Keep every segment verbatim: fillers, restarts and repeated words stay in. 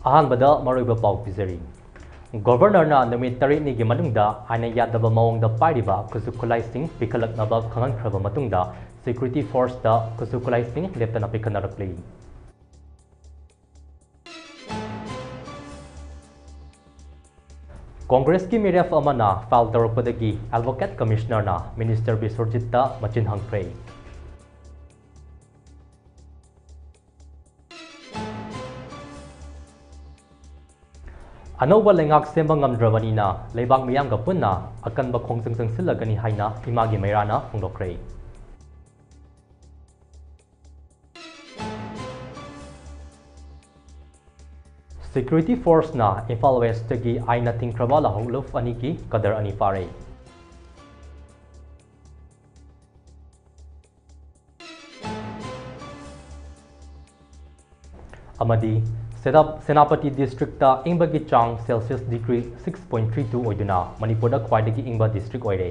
ꯑꯍꯥꯟꯕꯗ ꯃꯔꯨꯑꯣꯏꯕ ꯄꯥꯎ ꯄꯤꯖꯔꯤ꯫ ꯒꯣꯚꯔꯅꯔꯅ ꯅꯨꯃꯤꯠ ꯇꯔꯦꯠꯅꯤꯒꯤ ꯃꯅꯨꯡꯗ ꯑꯥꯏꯟꯅ ꯌꯥꯗꯕ ꯃꯑꯣꯡꯗ ꯄꯥꯏꯔꯤꯕ ꯈꯨꯠꯁꯨ ꯈꯨꯠꯂꯥꯏꯁꯤꯡ ꯄꯤꯈꯠꯂꯛꯅꯕ ꯈꯪꯍꯟꯈ꯭ꯔꯕ ꯃꯇꯨꯡꯗ, ꯁꯦꯀ꯭ꯌꯨꯔꯤꯇꯤ ꯐꯣꯔꯁꯇ ꯈꯨꯠꯁꯨ ꯈꯨꯠꯂꯥꯏꯁꯤꯡ ꯂꯦꯞꯇꯅ ꯄꯤꯈꯠꯅꯔꯛꯂꯤ꯫ ꯀꯣꯡꯒ꯭ꯔꯦꯁꯀꯤ ꯃꯤꯔꯦꯞ ꯑꯃꯅ ꯐꯥꯏꯜ ꯇꯧꯔꯛꯄꯗꯒꯤ ꯑꯦꯗꯚꯣꯀꯦꯠ ꯀꯃꯤꯁꯅꯔꯅ ꯃꯤꯅꯤꯁꯇꯔ ꯕꯤꯁ꯭ꯋꯔꯖꯤꯠꯇ ꯃꯆꯤꯟ ꯍꯪꯈ꯭ꯔꯦ꯫ ꯑꯅꯧꯕ ꯂꯩꯉꯥꯛ ꯁꯦꯝꯕ ꯉꯝꯗ꯭ꯔꯕꯅꯤꯅ ꯂꯩꯕꯥꯛ ꯃꯤꯌꯥꯝꯒ ꯄꯨꯟꯅ ꯑꯀꯟꯕ ꯈꯣꯡꯖꯪ ꯆꯪꯁꯤꯜꯂꯒꯅꯤ ꯍꯥꯏꯅ ꯏꯃꯥꯒꯤ ꯃꯩꯔꯥꯅ ꯐꯣꯡꯗꯣꯛꯈ꯭ꯔꯦ꯫ ꯁꯦꯀ꯭ꯌꯨꯔꯤꯇꯤ ꯐꯣꯔꯁꯅ ꯏꯝꯐꯥꯜ ꯋꯦꯁꯇꯒꯤ ꯑꯥꯏꯟꯅ ꯊꯤꯡꯈ꯭ꯔꯕ ꯂꯥꯍꯧꯂꯨꯞ ꯑꯅꯤꯒꯤ ꯀꯗꯔ ꯑꯅꯤ ꯐꯥꯔꯦ꯫ ꯑꯃꯗꯤ ꯁꯦꯅꯥ-, ꯁꯦꯅꯥꯄꯇꯤ ꯗꯤꯁꯇ꯭ꯔꯤꯛꯇ ꯏꯪꯕꯒꯤ ꯆꯥꯡ celsius degree six point three two ꯑꯣꯏꯗꯨꯅ ꯃꯅꯤꯄꯨꯔꯗ ꯈ꯭ꯋꯥꯏꯗꯒꯤ ꯏꯪꯕ ꯗꯤꯁꯇ꯭ꯔꯤꯛ ꯑꯣꯏꯔꯦ꯫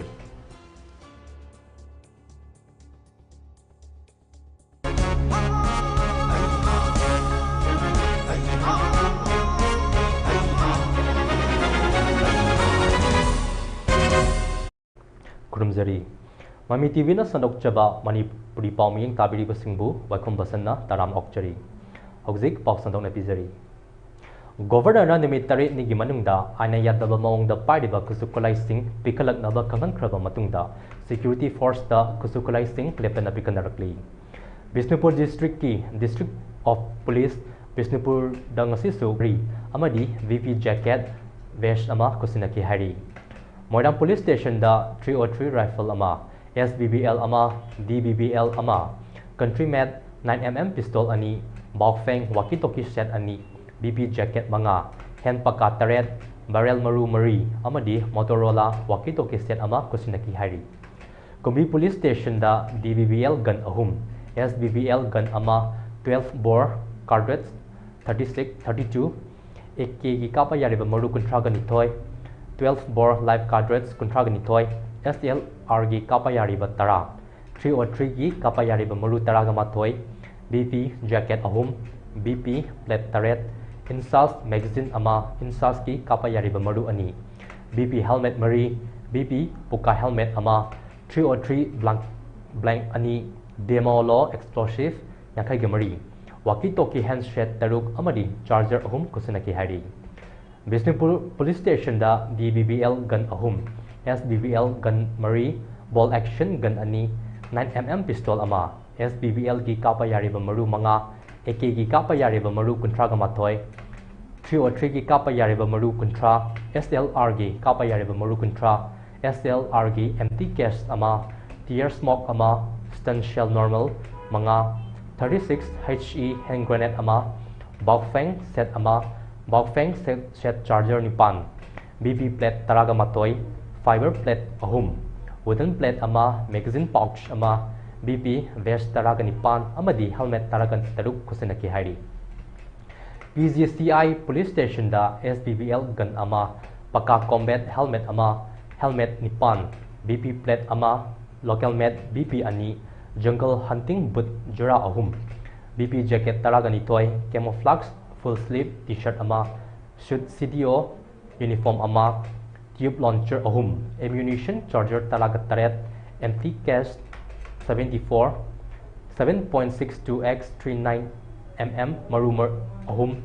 ꯈꯨꯔꯨꯝꯖꯔꯤ꯫ ꯃꯃꯤ ꯇꯤꯚꯤꯅ ꯁꯟꯗꯣꯛꯆꯕ ꯃꯅꯤꯄꯨꯔꯤ ꯄꯥꯎ ꯃꯤꯌꯦꯡ ꯇꯥꯕꯤꯔꯤꯕꯁꯤꯡꯕꯨ ꯋꯥꯏꯈꯨꯝ ꯕꯁꯟꯅ ꯇꯔꯥꯝꯅ ꯑꯣꯛꯆꯔꯤ꯫ ꯍꯧꯖꯤꯛ ꯄꯥꯎ ꯁꯟꯗꯣꯛꯅ ꯄꯤꯖꯔꯤ꯫ ꯒꯣꯚꯔꯅꯔꯅ ꯅꯨꯃꯤꯠ ꯇꯔꯦꯠꯅꯤꯒꯤ ꯃꯅꯨꯡꯗ ꯑꯥꯏꯟꯅ ꯌꯥꯗꯕ ꯃꯑꯣꯡꯗ ꯄꯥꯏꯔꯤꯕ ꯈꯨꯠꯁꯨ ꯈꯨꯠꯂꯥꯏꯁꯤꯡ ꯄꯤꯈꯠꯂꯛꯅꯕ ꯈꯪꯍꯟꯈ꯭ꯔꯕ ꯃꯇꯨꯡꯗ, ꯁꯦꯀ꯭ꯌꯨꯔꯤꯇꯤ ꯐꯣꯔꯁꯇ ꯈꯨꯠꯁꯨ ꯈꯨꯠꯂꯥꯏꯁꯤꯡ ꯂꯦꯞꯇꯅ ꯄꯤꯈꯠꯅꯔꯛꯂꯤ꯫ ꯕꯤꯁꯅꯨꯄꯨꯔ ꯗꯤꯁꯇ꯭ꯔꯤꯛꯀꯤ District of Police ꯕꯤꯁꯅꯨꯄꯨꯔꯗ ꯉꯁꯤꯁꯨ ꯔꯤ ꯑꯃꯗꯤ ꯕꯤ ꯄꯤ ꯖꯦꯀꯦꯠ ꯚꯦꯁ ꯑꯃ ꯈꯨꯠꯁꯤꯟꯅꯈꯤ ꯍꯥꯏꯔꯤ꯫ ꯃꯣꯏꯔꯥꯡ ꯄꯨꯂꯤꯁ ꯁ꯭ꯇꯦꯁꯟꯗ three oh three ꯔꯥꯏꯐꯜ ꯑꯃ, ꯑꯦꯁ ꯕꯤ ꯕꯤ ꯑꯦꯜ ꯑꯃ, ꯗꯤ ꯕꯤ ꯕꯤ ꯑꯦꯜ ꯑꯃ, country made nine M M pistol ꯑꯅꯤ, ꯕꯥꯎꯐꯦꯡ ꯋꯥꯀꯤ ꯇꯣꯀꯤ ꯁꯦꯠ ꯑꯅꯤ, ꯕꯤ ꯄꯤ ꯖꯦꯀꯦꯠ ꯃꯉꯥ, ꯍꯦꯟ ꯄꯀꯥ ꯇꯔꯦꯠ, ꯕꯦꯔꯦꯜ ꯃꯔꯨ ꯃꯔꯤ ꯑꯃꯗꯤ ꯃꯣꯇꯣꯔꯣꯂꯥ ꯋꯥꯀꯤ ꯇꯣꯀꯤ ꯁꯦꯠ ꯑꯃ ꯈꯨꯠꯁꯤꯟꯅꯈꯤ ꯍꯥꯏꯔꯤ꯫ ꯀꯨꯝꯕꯤ ꯄꯨꯂꯤꯁ ꯁ꯭ꯇꯦꯁꯟꯗ D B B L gun ꯑꯍꯨꯝ, S B B L gun ꯑꯃ, twelve bore cartridge thirty six, thirty two, A ꯀꯦꯒꯤ ꯀꯥꯞꯄ ꯌꯥꯔꯤꯕ ꯃꯔꯨ ꯀꯨꯟꯊ꯭ꯔꯥꯒ ꯅꯤꯊꯣꯏ, twelve bore live cartridge ꯀꯨꯟꯊ꯭ꯔꯥꯒ ꯅꯤꯊꯣꯏ, ꯑꯦꯁ ꯑꯦꯜ ꯑꯥꯔꯒꯤ ꯀꯥꯞꯄ ꯌꯥꯔꯤꯕ ꯇꯔꯥ, three oh three ꯒꯤ ꯀꯥꯞꯄ ꯌꯥꯔꯤꯕ ꯃꯔꯨ ꯇꯔꯥꯒ ꯃꯥꯊꯣꯏ, ꯕꯤ ꯄꯤ ꯖꯦꯀꯦꯠ ꯑꯍꯨꯝ, ꯕꯤ ꯄꯤ ꯄ꯭ꯂꯦꯠ ꯇꯔꯦꯠ, INSAS magazine ꯑꯃ, INSASꯀꯤ ꯀꯥꯞꯄ ꯌꯥꯔꯤꯕ ꯃꯔꯨ ꯑꯅꯤ, BP helmet ꯃꯔꯤ, BP Pukka helmet ꯑꯃ, three oh three blank, blank ꯑꯅꯤ, Demo Law explosive ꯌꯥꯡꯈꯩꯒ ꯃꯔꯤ, walkie talkie handset ꯇꯔꯨꯛ ꯑꯃꯗꯤ charger ꯑꯍꯨꯝ ꯈꯨꯠꯁꯤꯟꯅꯈꯤ ꯍꯥꯏꯔꯤ꯫ ꯕꯤꯁꯅꯨꯄꯨꯔ police stationꯗ DBBL gun ꯑꯍꯨꯝ, SBBL gun ꯃꯔꯤ, bolt action gun ꯑꯅꯤ, nine MM pistol ꯑꯃ, SBBLꯒꯤ ꯀꯥꯞꯄ ꯌꯥꯔꯤꯕ ꯃꯔꯨ ꯃꯉꯥ, AKꯒꯤ ꯀꯥꯞꯄ ꯌꯥꯔꯤꯕ ꯃꯔꯨ ꯀꯨꯟꯊ꯭ꯔꯥꯒ ꯃꯥꯊꯣꯏ, three oh threeꯒꯤ ꯀꯥꯞꯄ ꯌꯥꯔꯤꯕ ꯃꯔꯨ ꯀꯨꯟꯊ꯭ꯔꯥ, SLRꯒꯤ ꯀꯥꯞꯄ ꯌꯥꯔꯤꯕ ꯃꯔꯨ ꯀꯨꯟꯊ꯭ꯔꯥ, SLRꯒꯤ empty case ꯑꯃ, tear smoke ꯑꯃ, stun shell normal ꯃꯉꯥ, thirty-six HE hand grenade ꯑꯃ, Baofeng set ꯑꯃ, Baofeng set, set charger ꯅꯤꯄꯥꯟ, BP plate ꯇꯔꯥꯒ ꯃꯥꯊꯣꯏ, fiber plate ꯑꯍꯨꯝ, wooden plate ꯑꯃ, magazine pouch ꯑꯃ, BP vest ꯇꯔꯥꯒ ꯅꯤꯄꯥꯟ ꯑꯃꯗꯤ helmet ꯇꯔꯥꯒ ꯇꯔꯨꯛ ꯈꯨꯠꯁꯤꯟꯅꯈꯤ ꯍꯥꯏꯔꯤ꯫ PGCI police stationꯗ SBBL gun ꯑꯃ, Pukka combat helmet ꯑꯃ, helmet ꯅꯤꯄꯥꯟ, BP plate ꯑꯃ, local made BP ꯑꯅꯤ, jungle hunting boot ꯖꯨꯔꯥ ꯑꯍꯨꯝ, BP jacket ꯇꯔꯥꯒ ꯅꯤꯊꯣꯏ, camouflage full sleeve T-shirt ꯑꯃ, suit CDO uniform ꯑꯃ, tube launcher ꯑꯍꯨꯝ, ammunition charger ꯇꯔꯥꯒ ꯇꯔꯦꯠ, empty case seventy-four, seven point six two X three nine MM ꯃꯔꯨ ꯃꯔ-, ꯑꯍꯨꯝ,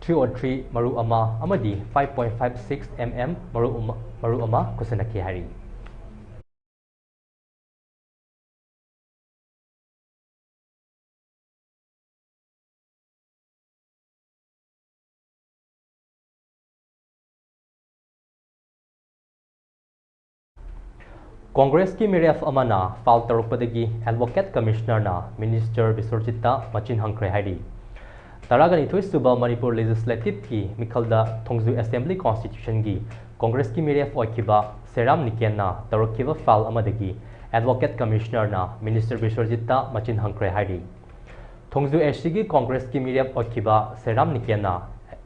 three oh three ꯃꯔꯨ ꯑꯃ ꯑꯃꯗꯤ five point five six MM ꯃꯔꯨ ꯑꯃ, ꯃꯔꯨ ꯑꯃ ꯈꯨꯠꯁꯤꯟꯅꯈꯤ ꯍꯥꯏꯔꯤ꯫ ꯀꯣꯡꯒ꯭ꯔꯦꯁꯀꯤ ꯃꯤꯔꯦꯞ ꯑꯃꯅ ꯐꯥꯏꯜ ꯇꯧꯔꯛꯄꯗꯒꯤ Advocate Commissionerꯅ Minister ꯕꯤꯁ꯭ꯋꯔꯖꯤꯠꯇ ꯃꯆꯤꯟ ꯍꯪꯈ꯭ꯔꯦ ꯍꯥꯏꯔꯤ꯫ ꯇꯔꯥꯒ ꯅꯤꯊꯣꯏ ꯁꯨꯕ ꯃꯅꯤꯄꯨꯔ Legislativeꯀꯤ ꯃꯤꯈꯜꯗ ꯊꯣꯡꯖꯨ Assembly Constituencyꯒꯤ ꯀꯣꯡꯒ꯭ꯔꯦꯁꯀꯤ ꯃꯤꯔꯦꯞ ꯑꯣꯏꯈꯤꯕ ꯁꯦꯔꯥꯝ ꯅꯤꯀꯦꯟꯅ ꯇꯧꯔꯛꯈꯤꯕ ꯐꯥꯏꯜ ꯑꯃꯗꯒꯤ Advocate Commissionerꯅ Minister ꯕꯤꯁ꯭ꯋꯔꯖꯤꯠꯇ ꯃꯆꯤꯟ ꯍꯪꯈ꯭ꯔꯦ ꯍꯥꯏꯔꯤ꯫ ꯊꯣꯡꯖꯨ ACꯒꯤ ꯀꯣꯡꯒ꯭ꯔꯦꯁꯀꯤ ꯃꯤꯔꯦꯞ ꯑꯣꯏꯈꯤꯕ ꯁꯦꯔꯥꯝ ꯅꯤꯀꯦꯟꯅ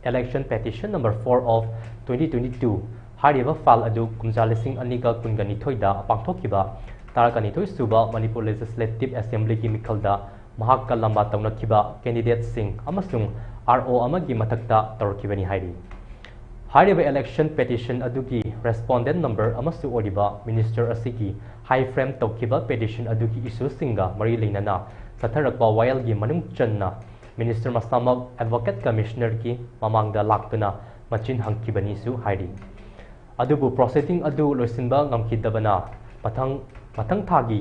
Election Petition number four of twenty twenty-two ꯍꯥꯏꯔꯤꯕ ꯐꯥꯏꯜ ꯑꯗꯨ ꯀꯨꯝꯖꯥ ꯂꯤꯁꯤꯡ ꯑꯅꯤꯒ ꯀꯨꯟꯒ ꯅꯤꯊꯣꯏꯗ ꯄꯥꯡꯊꯣꯛꯈꯤꯕ ꯇꯔꯥꯒ ꯅꯤꯊꯣꯏ ꯁꯨꯕ ꯃꯅꯤꯄꯨꯔ Legislative Assemblyꯒꯤ ꯃꯤꯈꯜꯗ ꯃꯍꯥꯛꯀ ꯂꯝꯕꯥ ꯇꯧꯅꯈꯤꯕ candidateꯁꯤꯡ ꯑꯃꯁꯨꯡ ꯑꯥꯔ ꯑꯣ ꯑꯃꯒꯤ ꯃꯊꯛꯇ ꯇꯧꯔꯛꯈꯤꯕꯅꯤ ꯍꯥꯏꯔꯤ꯫ ꯍꯥꯏꯔꯤꯕ election petition ꯑꯗꯨꯒꯤ respondent number ꯑꯃꯁꯨ ꯑꯣꯏꯔꯤꯕ minister ꯑꯁꯤꯒꯤ ꯍꯥꯏ ꯐ꯭ꯔꯦꯝ ꯇꯧꯈꯤꯕ petition ꯑꯗꯨꯒꯤ ꯏꯁꯨꯁꯤꯡꯒ ꯃꯔꯤ ꯂꯩꯅꯅ ꯆꯠꯊꯔꯛꯄ ꯋꯥꯌꯦꯜꯒꯤ ꯃꯅꯨꯡ ꯆꯟꯅ minister ꯃꯁꯥꯃꯛ advocate commissionerꯒꯤ ꯃꯃꯥꯡꯗ ꯂꯥꯛꯇꯨꯅ ꯃꯆꯤꯟ ꯍꯪꯈꯤꯕꯅꯤꯁꯨ ꯍꯥꯏꯔꯤ꯫ ꯑꯗꯨꯕꯨ proceeding ꯑꯗꯨ ꯂꯣꯏꯁꯤꯟꯕ ꯉꯝꯈꯤꯗꯕꯅ ꯃꯊꯪ, ꯃꯊꯪ ꯊꯥꯒꯤ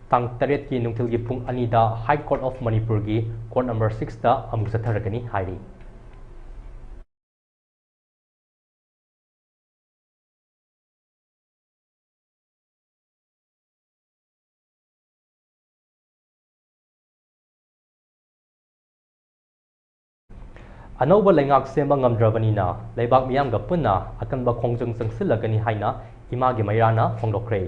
ꯇꯥꯡ ꯇꯔꯦꯠꯀꯤ ꯅꯨꯡꯊꯤꯜꯒꯤ ꯄꯨꯡ ꯑꯅꯤꯗ High Court of ꯃꯅꯤꯄꯨꯔꯒꯤ court number sixꯇ ꯑꯃꯨꯛ ꯆꯠꯊꯔꯒꯅꯤ ꯍꯥꯏꯔꯤ꯫ ꯑꯅꯧꯕ ꯂꯩꯉꯥꯛ ꯁꯦꯝꯕ ꯉꯝꯗ꯭ꯔꯕꯅꯤꯅ ꯂꯩꯕꯥꯛ ꯃꯤꯌꯥꯝꯒ ꯄꯨꯟꯅ ꯑꯀꯟꯕ ꯈꯣꯡꯖꯪ ꯆꯪꯁꯤꯜꯂꯒꯅꯤ ꯍꯥꯏꯅ ꯏꯃꯥꯒꯤ ꯃꯩꯔꯥꯅ ꯐꯣꯡꯗꯣꯛꯈ꯭ꯔꯦ꯫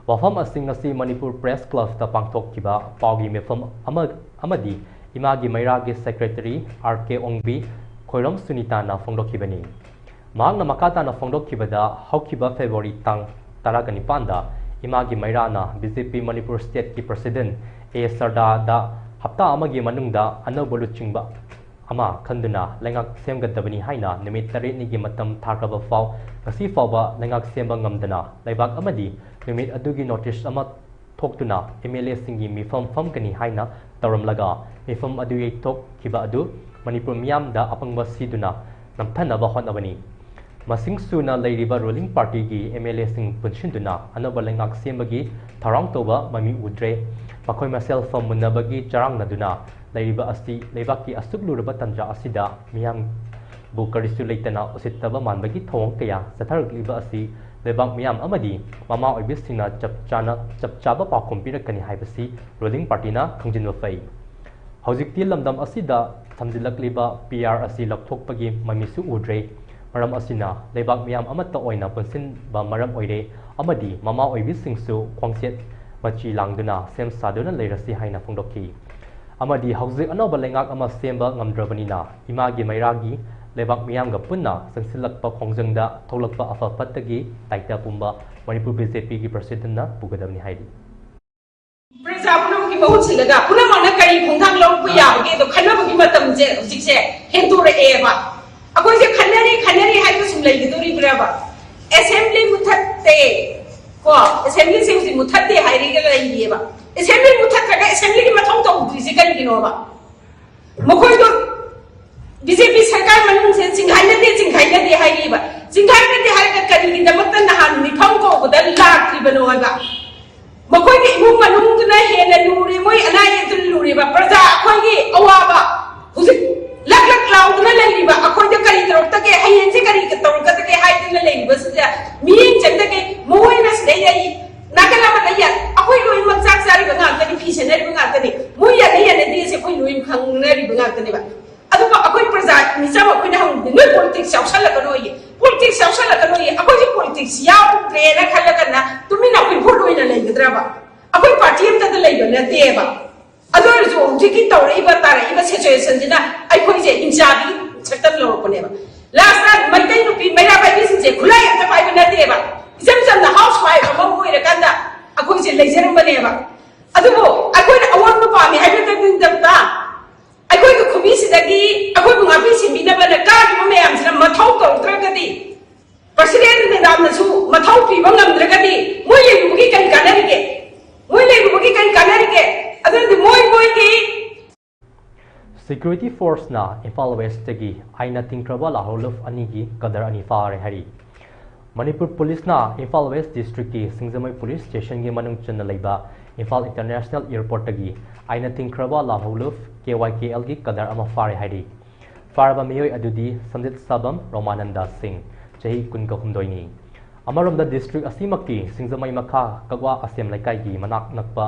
ꯋꯥꯐꯝ ꯑꯁꯤ ꯉꯁꯤ ꯃꯅꯤꯄꯨꯔ Press Clubꯇ ꯄꯥꯡꯊꯣꯛꯈꯤꯕ ꯄꯥꯎꯒꯤ ꯃꯤꯐꯝ ꯑꯃ, ꯑꯃꯗꯤ ꯏꯃꯥꯒꯤ ꯃꯩꯔꯥꯒꯤ secretary ꯑꯥꯔ ꯀꯦ ꯑꯣꯡꯕꯤ ꯈꯣꯏꯔꯝ ꯁꯨꯅꯤꯇꯥꯅ ꯐꯣꯡꯗꯣꯛꯈꯤꯕꯅꯤ꯫ ꯃꯍꯥꯛꯅ ꯃꯈꯥ ꯇꯥꯅ ꯐꯣꯡꯗꯣꯛꯈꯤꯕꯗ, ꯍꯧꯈꯤꯕ February ꯇꯥꯡ ꯇꯔꯥꯒ ꯅꯤꯄꯥꯟꯗ ꯏꯃꯥꯒꯤ ꯃꯩꯔꯥꯅ B J P Manipur stateꯀꯤ president ꯑꯦ ꯁꯔꯗꯥꯗ ꯍꯞꯇꯥ ꯑꯃꯒꯤ ꯃꯅꯨꯡꯗ ꯑꯅꯧꯕ ꯂꯨꯆꯤꯡꯕ ꯑꯃ ꯈꯟꯗꯨꯅ ꯂꯩꯉꯥꯛ ꯁꯦꯝꯒꯗꯕꯅꯤ ꯍꯥꯏꯅ ꯅꯨꯃꯤꯠ ꯇꯔꯦꯠꯅꯤꯒꯤ ꯃꯇꯝ ꯊꯥꯈ꯭ꯔꯕ ꯐꯥꯎ, ꯉꯁꯤ ꯐꯥꯎꯕ ꯂꯩꯉꯥꯛ ꯁꯦꯝꯕ ꯉꯝꯗꯅ ꯂꯩꯕꯥꯛ ꯑꯃꯗꯤ ꯅꯨꯃꯤꯠ ꯑꯗꯨꯒꯤ notice ꯑꯃ ꯊꯣꯛꯇꯨꯅ M L Aꯁꯤꯡꯒꯤ ꯃꯤꯐꯝ ꯐꯝꯒꯅꯤ ꯍꯥꯏꯅ ꯇꯧꯔꯝꯂꯒ, ꯃꯤꯐꯝ ꯑꯗꯨ ꯌꯩꯊꯣꯛꯈꯤꯕ ꯑꯗꯨ ꯃꯅꯤꯄꯨꯔ ꯃꯤꯌꯥꯝꯗ ꯑꯄꯪꯕ ꯁꯤꯗꯨꯅ ꯅꯝꯊꯅꯕ ꯍꯣꯠꯅꯕꯅꯤ꯫ ꯃꯁꯤꯡ ꯁꯨꯅ ꯂꯩꯔꯤꯕ ruling partyꯒꯤ M L Aꯁꯤꯡ ꯄꯨꯟꯁꯤꯟꯗꯨꯅ ꯑꯅꯧꯕ ꯂꯩꯉꯥꯛ ꯁꯦꯝꯕꯒꯤ ꯊꯧꯔꯥꯡ ꯇꯧꯕ ꯃꯃꯤ ꯎꯗ꯭ꯔꯦ꯫ ꯃꯈꯣꯏ ꯃꯁꯦꯜ ꯐꯝꯃꯨꯟꯅꯕꯒꯤ ꯆꯔꯥꯡꯅꯗꯨꯅ ꯂꯩꯔꯤꯕ ꯑꯁꯤ ꯂꯩꯕꯥꯛꯀꯤ ꯑꯁꯨꯛ ꯂꯨꯔꯕ ꯇꯥꯟꯖꯥ ꯑꯁꯤꯗ ꯃꯤꯌꯥꯝꯕꯨ ꯀꯔꯤꯁꯨ ꯂꯩꯇꯅ ꯎꯁꯤꯠꯇꯕ ꯃꯥꯟꯕꯒꯤ ꯊꯧꯑꯣꯡ ꯀꯌꯥ ꯆꯠꯊꯔꯛꯂꯤꯕ ꯑꯁꯤ ꯂꯩꯕꯥꯛ ꯃꯤꯌꯥꯝ ꯑꯃꯗꯤ ꯃꯃꯥ ꯑꯣꯏꯕꯤꯁꯤꯡꯅ ꯆꯞ ꯆꯥꯅ, ꯆꯞ ꯆꯥꯕ ꯄꯥꯎꯈꯨꯝ ꯄꯤꯔꯛꯀꯅꯤ ꯍꯥꯏꯕꯁꯤ ruling partyꯅ ꯈꯪꯖꯤꯟꯕ ꯐꯩ꯫ ꯍꯧꯖꯤꯛꯇꯤ ꯂꯝꯗꯝ ꯑꯁꯤꯗ ꯊꯝꯖꯤꯜꯂꯛꯂꯤꯕ P R ꯑꯁꯤ ꯂꯧꯊꯣꯛꯄꯒꯤ ꯃꯃꯤꯁꯨ ꯎꯗ꯭ꯔꯦ꯫ ꯃꯔꯝ ꯑꯁꯤꯅ ꯂꯩꯕꯥꯛ ꯃꯤꯌꯥꯝ ꯑꯃꯠꯇ ꯑꯣꯏꯅ ꯄꯨꯟꯁꯤꯟꯕ ꯃꯔꯝ ꯑꯣꯏꯔꯦ ꯑꯃꯗꯤ ꯃꯃꯥ ꯑꯣꯏꯕꯤꯁꯤꯡꯁꯨ ꯈꯣꯡꯆꯦꯠ ꯃꯆꯤ ꯂꯥꯡꯗꯨꯅ ꯁꯦꯝ ꯁꯥꯗꯨꯅ ꯂꯩꯔꯁꯤ ꯍꯥꯏꯅ ꯐꯣꯡꯗꯣꯛꯈꯤ꯫ ꯑꯃꯗꯤ ꯍꯧꯖꯤꯛ ꯑꯅꯧꯕ ꯂꯩꯉꯥꯛ ꯑꯃ ꯁꯦꯝꯕ ꯉꯝꯗ꯭ꯔꯕꯅꯤꯅ ꯏꯃꯥꯒꯤ ꯃꯩꯔꯥꯒꯤ ꯂꯩꯕꯥꯛ ꯃꯤꯌꯥꯝꯒ ꯄꯨꯟꯅ ꯆꯪꯁꯤꯜꯂꯛꯄ ꯈꯣꯡꯖꯪꯗ ꯊꯣꯛꯂꯛꯄ ꯑꯐ ꯐꯠꯇꯒꯤ ꯗꯥꯏꯇ ꯄꯨꯝꯕ ꯃꯅꯤꯄꯨꯔ B J Pꯒꯤ presidentꯅ ꯄꯨꯒꯗꯕꯅꯤ ꯍꯥꯏꯔꯤ꯫ ꯄ꯭ꯔꯖꯥ ꯄꯨꯝꯅꯃꯛꯀꯤ ꯁꯤꯜꯂꯒ ꯄꯨꯝꯅꯃꯛꯅ ꯀꯔꯤ ꯈꯣꯡꯊꯥꯡ ꯂꯧꯔꯛꯄ ꯌꯥꯕꯒꯦꯗꯣ ꯈꯟꯅꯕꯒꯤ ꯃꯇꯝꯁꯦ ꯍꯧꯖꯤꯛꯁꯦ ꯍꯦꯟꯗꯣꯔꯛꯑꯦꯕ꯫ ꯑꯩꯈꯣꯏꯁꯦ ꯈꯟꯅꯔꯤ ꯈꯟꯅꯔꯤ ꯍꯥꯏꯕ ꯁꯨꯝ ꯂꯩꯒꯗꯣꯔꯤꯕ꯭ꯔꯕ? ꯑꯦꯁꯦꯝꯕ꯭ꯂꯤ ꯃꯨꯊꯠꯇꯦ, ꯀꯣ, ꯑꯦꯁꯦꯝꯕ꯭ꯂꯤꯁꯦ ꯍꯧꯖꯤꯛ ꯃꯨꯊꯠꯇꯦ ꯍꯥꯏꯔꯒ ꯂꯩꯔꯤꯑꯕ꯫ ꯑꯦꯁꯦꯝꯕ꯭ꯂꯤ ꯃꯨꯊꯠꯇ꯭ꯔꯒ ꯑꯦꯁꯦꯝꯕ꯭ꯂꯤꯒꯤ ꯃꯊꯧ ꯇꯧꯗ꯭ꯔꯤꯁꯦ ꯀꯔꯤꯒꯤꯅꯣꯕ? ꯃꯈꯣꯏꯗꯣ ꯕꯤ ꯖꯦ ꯄꯤ ꯁꯔꯀꯥꯔ ꯃꯅꯨꯡꯁꯦ ꯆꯤꯡꯈꯥꯏꯅꯗꯦ, ꯆꯤꯡꯈꯥꯏꯅꯗꯦ ꯍꯥꯏꯔꯤꯕ꯫ ꯆꯤꯡꯈꯥꯏꯅꯗꯦ ꯍꯥꯏꯔꯒ ꯀꯔꯤꯒꯤꯗꯃꯛꯇ ꯅꯍꯥꯟ ꯃꯤꯐꯝ ꯀꯧꯕꯗ ꯂꯥꯛꯇ꯭ꯔꯤꯕꯅꯣ ꯍꯥꯏꯕ? ꯃꯈꯣꯏꯒꯤ ꯏꯃꯨꯡ ꯃꯅꯨꯡꯗꯨꯅ ꯍꯦꯟꯅ ꯂꯨꯔꯦ, ꯃꯣꯏ ꯑꯅꯥ ꯑꯌꯦꯛꯇꯨꯅ ꯂꯨꯔꯤꯕ, ꯄ꯭ꯔꯖꯥ ꯑꯩꯈꯣꯏꯒꯤ ꯑꯋꯥꯕ ꯍꯧꯖꯤꯛ ꯂꯛ ꯂꯛ ꯂꯥꯎꯗꯨꯅ ꯂꯩꯔꯤꯕ, ꯑꯩꯈꯣꯏꯗ ꯀꯔꯤ ꯇꯧꯔꯛꯇꯒꯦ, ꯍꯌꯦꯡꯁꯦ ꯀꯔꯤ ꯇꯧꯔꯛꯀꯗꯒꯦ ꯍꯥꯏꯗꯨꯅ ꯂꯩꯔꯤꯕꯁꯤꯗ ꯃꯤꯠꯌꯦꯡ ꯆꯪꯗꯒꯩ ꯃꯣꯏꯅ ꯁꯤꯗꯩ ꯑꯩ ꯅꯥꯀꯜ ꯑꯃꯗ ꯌꯥ-, ꯑꯩꯈꯣꯏ ꯂꯣꯏꯅꯃꯛ ꯆꯥꯛ ꯆꯥꯔꯤꯕ ꯉꯥꯛꯇꯅꯤ, ꯐꯤ ꯁꯦꯠꯅꯔꯤꯕ ꯉꯥꯛꯇꯅꯤ, ꯃꯣꯏ ꯌꯥꯅ ꯌꯥꯅꯗꯦꯁꯦ ꯑꯩꯈꯣꯏ ꯂꯣꯏ ꯈꯪꯅꯔꯤꯕ ꯉꯥꯛꯇꯅꯦꯕ꯫ ꯑꯗꯨꯕꯨ ꯑꯩꯈꯣꯏ ꯄ꯭ꯔꯖꯥ ꯃꯤꯆꯝ ꯑꯩꯈꯣꯏꯅ ꯍꯪꯕꯗꯤ ꯅꯣꯏ ꯄꯣꯂꯤꯇꯤꯛꯁ ꯌꯥꯎꯁꯜꯂꯛꯀꯅꯣꯌꯦ, ꯄꯣꯂꯤꯇꯤꯛꯁ ꯌꯥꯎꯁꯜꯂꯛꯀꯅꯣꯌꯦ, ꯑꯩꯈꯣꯏꯁꯨ ꯄꯣꯂꯤꯇꯤꯛꯁ ꯌꯥꯎꯗ꯭ꯔꯦꯅ ꯈꯜꯂꯒꯅ ꯇꯨꯃꯤꯟꯅ ꯑꯩꯈꯣꯏ ꯚꯣꯠ ꯑꯣꯏꯅ ꯂꯩꯒꯗ꯭ꯔꯕ? ꯑꯩꯈꯣꯏ ꯄꯥꯔꯇꯤ ꯑꯝꯇꯗ ꯂꯩꯕ ꯅꯠꯇꯦꯕ꯫ ꯑꯗꯨ ꯑꯣꯏꯔꯁꯨ ꯍꯧꯖꯤꯛꯀꯤ ꯇꯧꯔꯛꯏꯕ ꯇꯥꯔꯛꯏꯕ ꯁꯤꯆꯨꯋꯦꯁꯟꯁꯤꯅ ꯑꯩꯈꯣꯏꯁꯦ ꯍꯤꯡꯆꯥꯕꯒꯤ ꯁꯛꯇꯝ ꯂꯧꯔꯛꯄꯅꯦꯕ꯫ ꯂꯥꯁꯇ ꯃꯩꯇꯩ ꯅꯨꯄꯤ ꯃꯩꯔꯥ ꯄꯥꯏꯕꯤꯁꯤꯡꯁꯦ ꯈꯨꯠꯂꯥꯏ ꯑꯝꯇ ꯄꯥꯏꯕ ꯅꯠꯇꯦꯕ, ꯏꯆꯝ ꯆꯝꯅ ꯍꯥꯎꯁ ꯋꯥꯏꯐ ꯑꯃ ꯑꯣꯏꯔꯀꯥꯟꯗ ꯑꯩꯈꯣꯏꯁꯦ ꯂꯩꯖꯔꯝꯕꯅꯦꯕ꯫ ꯑꯗꯨꯕꯨ ꯑꯩꯈꯣꯏꯅ ꯑꯑꯣꯟꯕ ꯄꯥꯝꯃꯤ ꯍꯥꯏꯕꯇ ꯅꯠꯇꯕ ꯑꯩꯈꯣꯏꯒꯤ ꯈꯨꯕꯤꯁꯤꯗꯒꯤ ꯑꯩꯈꯣꯏꯕꯨ ꯉꯥꯛꯄꯤ ꯁꯦꯟꯕꯤꯅꯕꯅ ꯀꯥꯔꯤꯕ ꯃꯌꯥꯝꯁꯤꯅ ꯃꯊꯧ ꯇꯧꯔꯛꯇ꯭ꯔꯒꯗꯤ, ꯄ꯭ꯔꯁꯤꯗꯦꯟ ꯃꯦꯗꯥꯝꯅꯁꯨ ꯃꯊꯧ ꯄꯤꯕ ꯉꯝꯗ꯭ꯔꯒꯗꯤ ꯃꯣꯏ ꯂꯩꯔꯨꯕꯒꯤ ꯀꯔꯤ ꯀꯥꯟꯅꯔꯤꯒꯦ? ꯃꯣꯏ ꯂꯩꯔꯨꯕꯒꯤ ꯀꯔꯤ ꯀꯥꯟꯅꯔꯤꯒꯦ? ꯑꯗꯨꯅꯗꯤ ꯃꯣꯏ ꯃꯣꯏꯒꯤ ꯁꯦꯀ꯭ꯌꯨꯔꯤꯇꯤ ꯐꯣꯔꯁꯅ ꯏꯝꯐꯥꯜ ꯋꯦꯁꯇꯒꯤ ꯑꯥꯏꯟꯅ ꯊꯤꯡꯈ꯭ꯔꯕ ꯂꯥꯍꯧꯂꯨꯞ ꯑꯅꯤꯒꯤ ꯀꯗꯔ ꯑꯅꯤ ꯐꯥꯔꯦ ꯍꯥꯏꯔꯤ꯫ ꯃꯅꯤꯄꯨꯔ ꯄꯨꯂꯤꯁꯅ ꯏꯝꯐꯥꯜ ꯋꯦꯁ ꯗꯤꯁꯇ꯭ꯔꯤꯛꯀꯤ ꯁꯤꯡꯖꯃꯩ ꯄꯨꯂꯤꯁ ꯁ꯭ꯇꯦꯁꯟꯒꯤ ꯃꯅꯨꯡ ꯆꯟꯅ ꯂꯩꯕ ꯏꯝꯐꯥꯜ ꯏꯟꯇꯔꯅꯦꯁꯅꯦꯜ ꯑꯦꯌꯔꯄꯣꯔꯠꯇꯒꯤ ꯑꯥꯏꯟꯅ ꯊꯤꯡꯈ꯭ꯔꯕ ꯂꯥꯍꯧꯂꯨꯞ ꯀꯦ ꯋꯥꯏ ꯀꯦ ꯑꯦꯜꯒꯤ ꯀꯗꯔ ꯑꯃ ꯐꯥꯔꯦ ꯍꯥꯏꯔꯤ꯫ ꯐꯥꯔꯕ ꯃꯤꯑꯣꯏ ꯑꯗꯨꯗꯤ ꯁꯟꯖꯤꯠ ꯁꯥꯕꯝ ꯔꯣꯃꯥꯅꯟꯗ ꯁꯤꯡ, ꯆꯍꯤ ꯀꯨꯟꯒ ꯍꯨꯝꯗꯣꯏꯅꯤ꯫ ꯑꯃꯔꯣꯝꯗ ꯗꯤꯁꯇ꯭ꯔꯤꯛ ꯑꯁꯤꯃꯛꯀꯤ ꯁꯤꯡꯖꯃꯩ ꯃꯈꯥ ꯀꯛꯋꯥ ꯑꯁꯦꯝ ꯂꯩꯀꯥꯏꯒꯤ ꯃꯅꯥꯛ ꯅꯛꯄ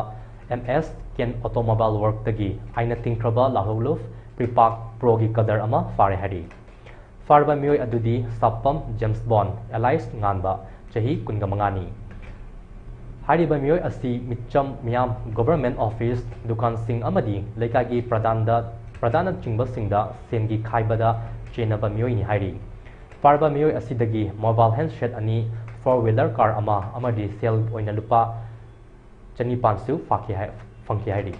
ꯑꯦꯝ ꯑꯦꯁ ꯀꯦꯟ ꯑꯣꯇꯣꯃꯣꯕꯥꯏꯜ ꯋꯥꯔꯛꯇꯒꯤ ꯑꯥꯏꯟꯅ ꯊꯤꯡꯈ꯭ꯔꯕ ꯂꯥꯍꯧꯂꯨꯞ ꯄ꯭ꯔꯤꯄꯥꯛ ꯄ꯭ꯔꯣꯒꯤ ꯀꯗꯔ ꯑꯃ ꯐꯥꯔꯦ ꯍꯥꯏꯔꯤ꯫ ꯐꯥꯔꯕ ꯃꯤꯑꯣꯏ ꯑꯗꯨꯗꯤ ꯁꯥꯄꯝ ꯖꯦꯝꯁ ꯕꯣꯟ ꯑꯦꯂꯥꯏꯁ ꯉꯥꯟꯕ, ꯆꯍꯤ ꯀꯨꯟꯒ ꯃꯉꯥꯅꯤ꯫ ꯍꯥꯏꯔꯤꯕ ꯃꯤꯑꯣꯏ ꯑꯁꯤ ꯃꯤꯆꯝ ꯃꯤꯌꯥꯝ, ꯒꯣꯚꯔꯟꯃꯦꯟꯠ ꯑꯣꯐꯤꯁ, ꯗꯨꯀꯥꯟꯁꯤꯡ ꯑꯃꯗꯤ ꯂꯩꯀꯥꯏꯒꯤ ꯄ꯭ꯔꯙꯥꯟꯗ, ꯄ꯭ꯔꯙꯥꯟꯅꯆꯤꯡꯕꯁꯤꯡꯗ ꯁꯦꯟꯒꯤ ꯈꯥꯏꯕꯗ ꯆꯦꯟꯅꯕ ꯃꯤꯑꯣꯏꯅꯤ ꯍꯥꯏꯔꯤ꯫ ꯐꯥꯔꯕ ꯃꯤꯑꯣꯏ ꯑꯁꯤꯗꯒꯤ ꯃꯣꯕꯥꯏꯜ ꯍꯦꯟꯁꯦꯠ ꯑꯅꯤ, ꯐꯣꯔ ꯋꯤꯂꯔ ꯀꯥꯔ ꯑꯃ ꯑꯃꯗꯤ ꯁꯦꯜ ꯑꯣꯏꯅ ꯂꯨꯄꯥ ꯆꯅꯤꯄꯥꯟꯁꯨ ꯐꯥꯈꯤ ꯍꯥꯏ꯫ ꯐꯪꯈꯤ ꯍꯥꯏꯔꯤ꯫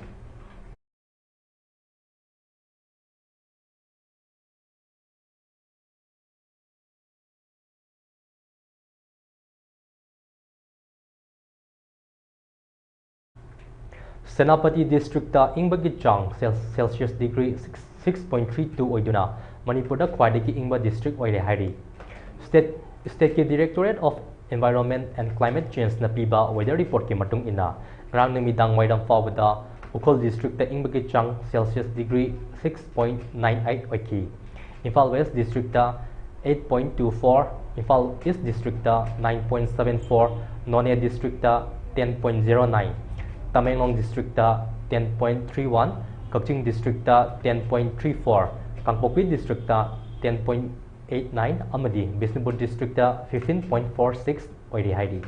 ꯁꯦꯅꯥꯄꯇꯤ ꯗꯤꯁꯇ꯭ꯔꯤꯛꯇ ꯏꯪꯕꯒꯤ ꯆꯥꯡ ꯁꯦꯜ-, celsius degree six, six point three two ꯑꯣꯏꯗꯨꯅ ꯃꯅꯤꯄꯨꯔꯗ ꯈ꯭ꯋꯥꯏꯗꯒꯤ ꯏꯪꯕ ꯗꯤꯁꯇ꯭ꯔꯤꯛ ꯑꯣꯏꯔꯦ ꯍꯥꯏꯔꯤ꯫ ꯁ꯭ꯇꯦꯠ, ꯁ꯭ꯇꯦꯠꯀꯤ Directorate of Environment and Climate Changeꯅ ꯄꯤꯕ ꯋꯦꯗꯔ ꯔꯤꯄꯣꯔꯠꯀꯤ ꯃꯇꯨꯡ ꯏꯟꯅ, ꯉꯔꯥꯡ ꯅꯨꯃꯤꯗꯥꯡ ꯋꯥꯏꯔꯝ ꯐꯥꯎꯕꯗ ꯎꯈ꯭ꯔꯨꯜ ꯗꯤꯁꯇ꯭ꯔꯤꯛꯇ ꯏꯪꯕꯒꯤ ꯆꯥꯡ celsius degree six point nine eight ꯑꯣꯏꯈꯤ꯫ Imphal west district eight point two four, Imphal east district nine point seven four, Noney district ten point zero nine, Tamenglong district ten point three one, Kakching district ten point three four, Kangpokpi district ten point eight nine ꯑꯃꯗꯤ Bishnupur district fifteen point four six ꯑꯣꯏꯔꯤ ꯍꯥꯏꯔꯤ꯫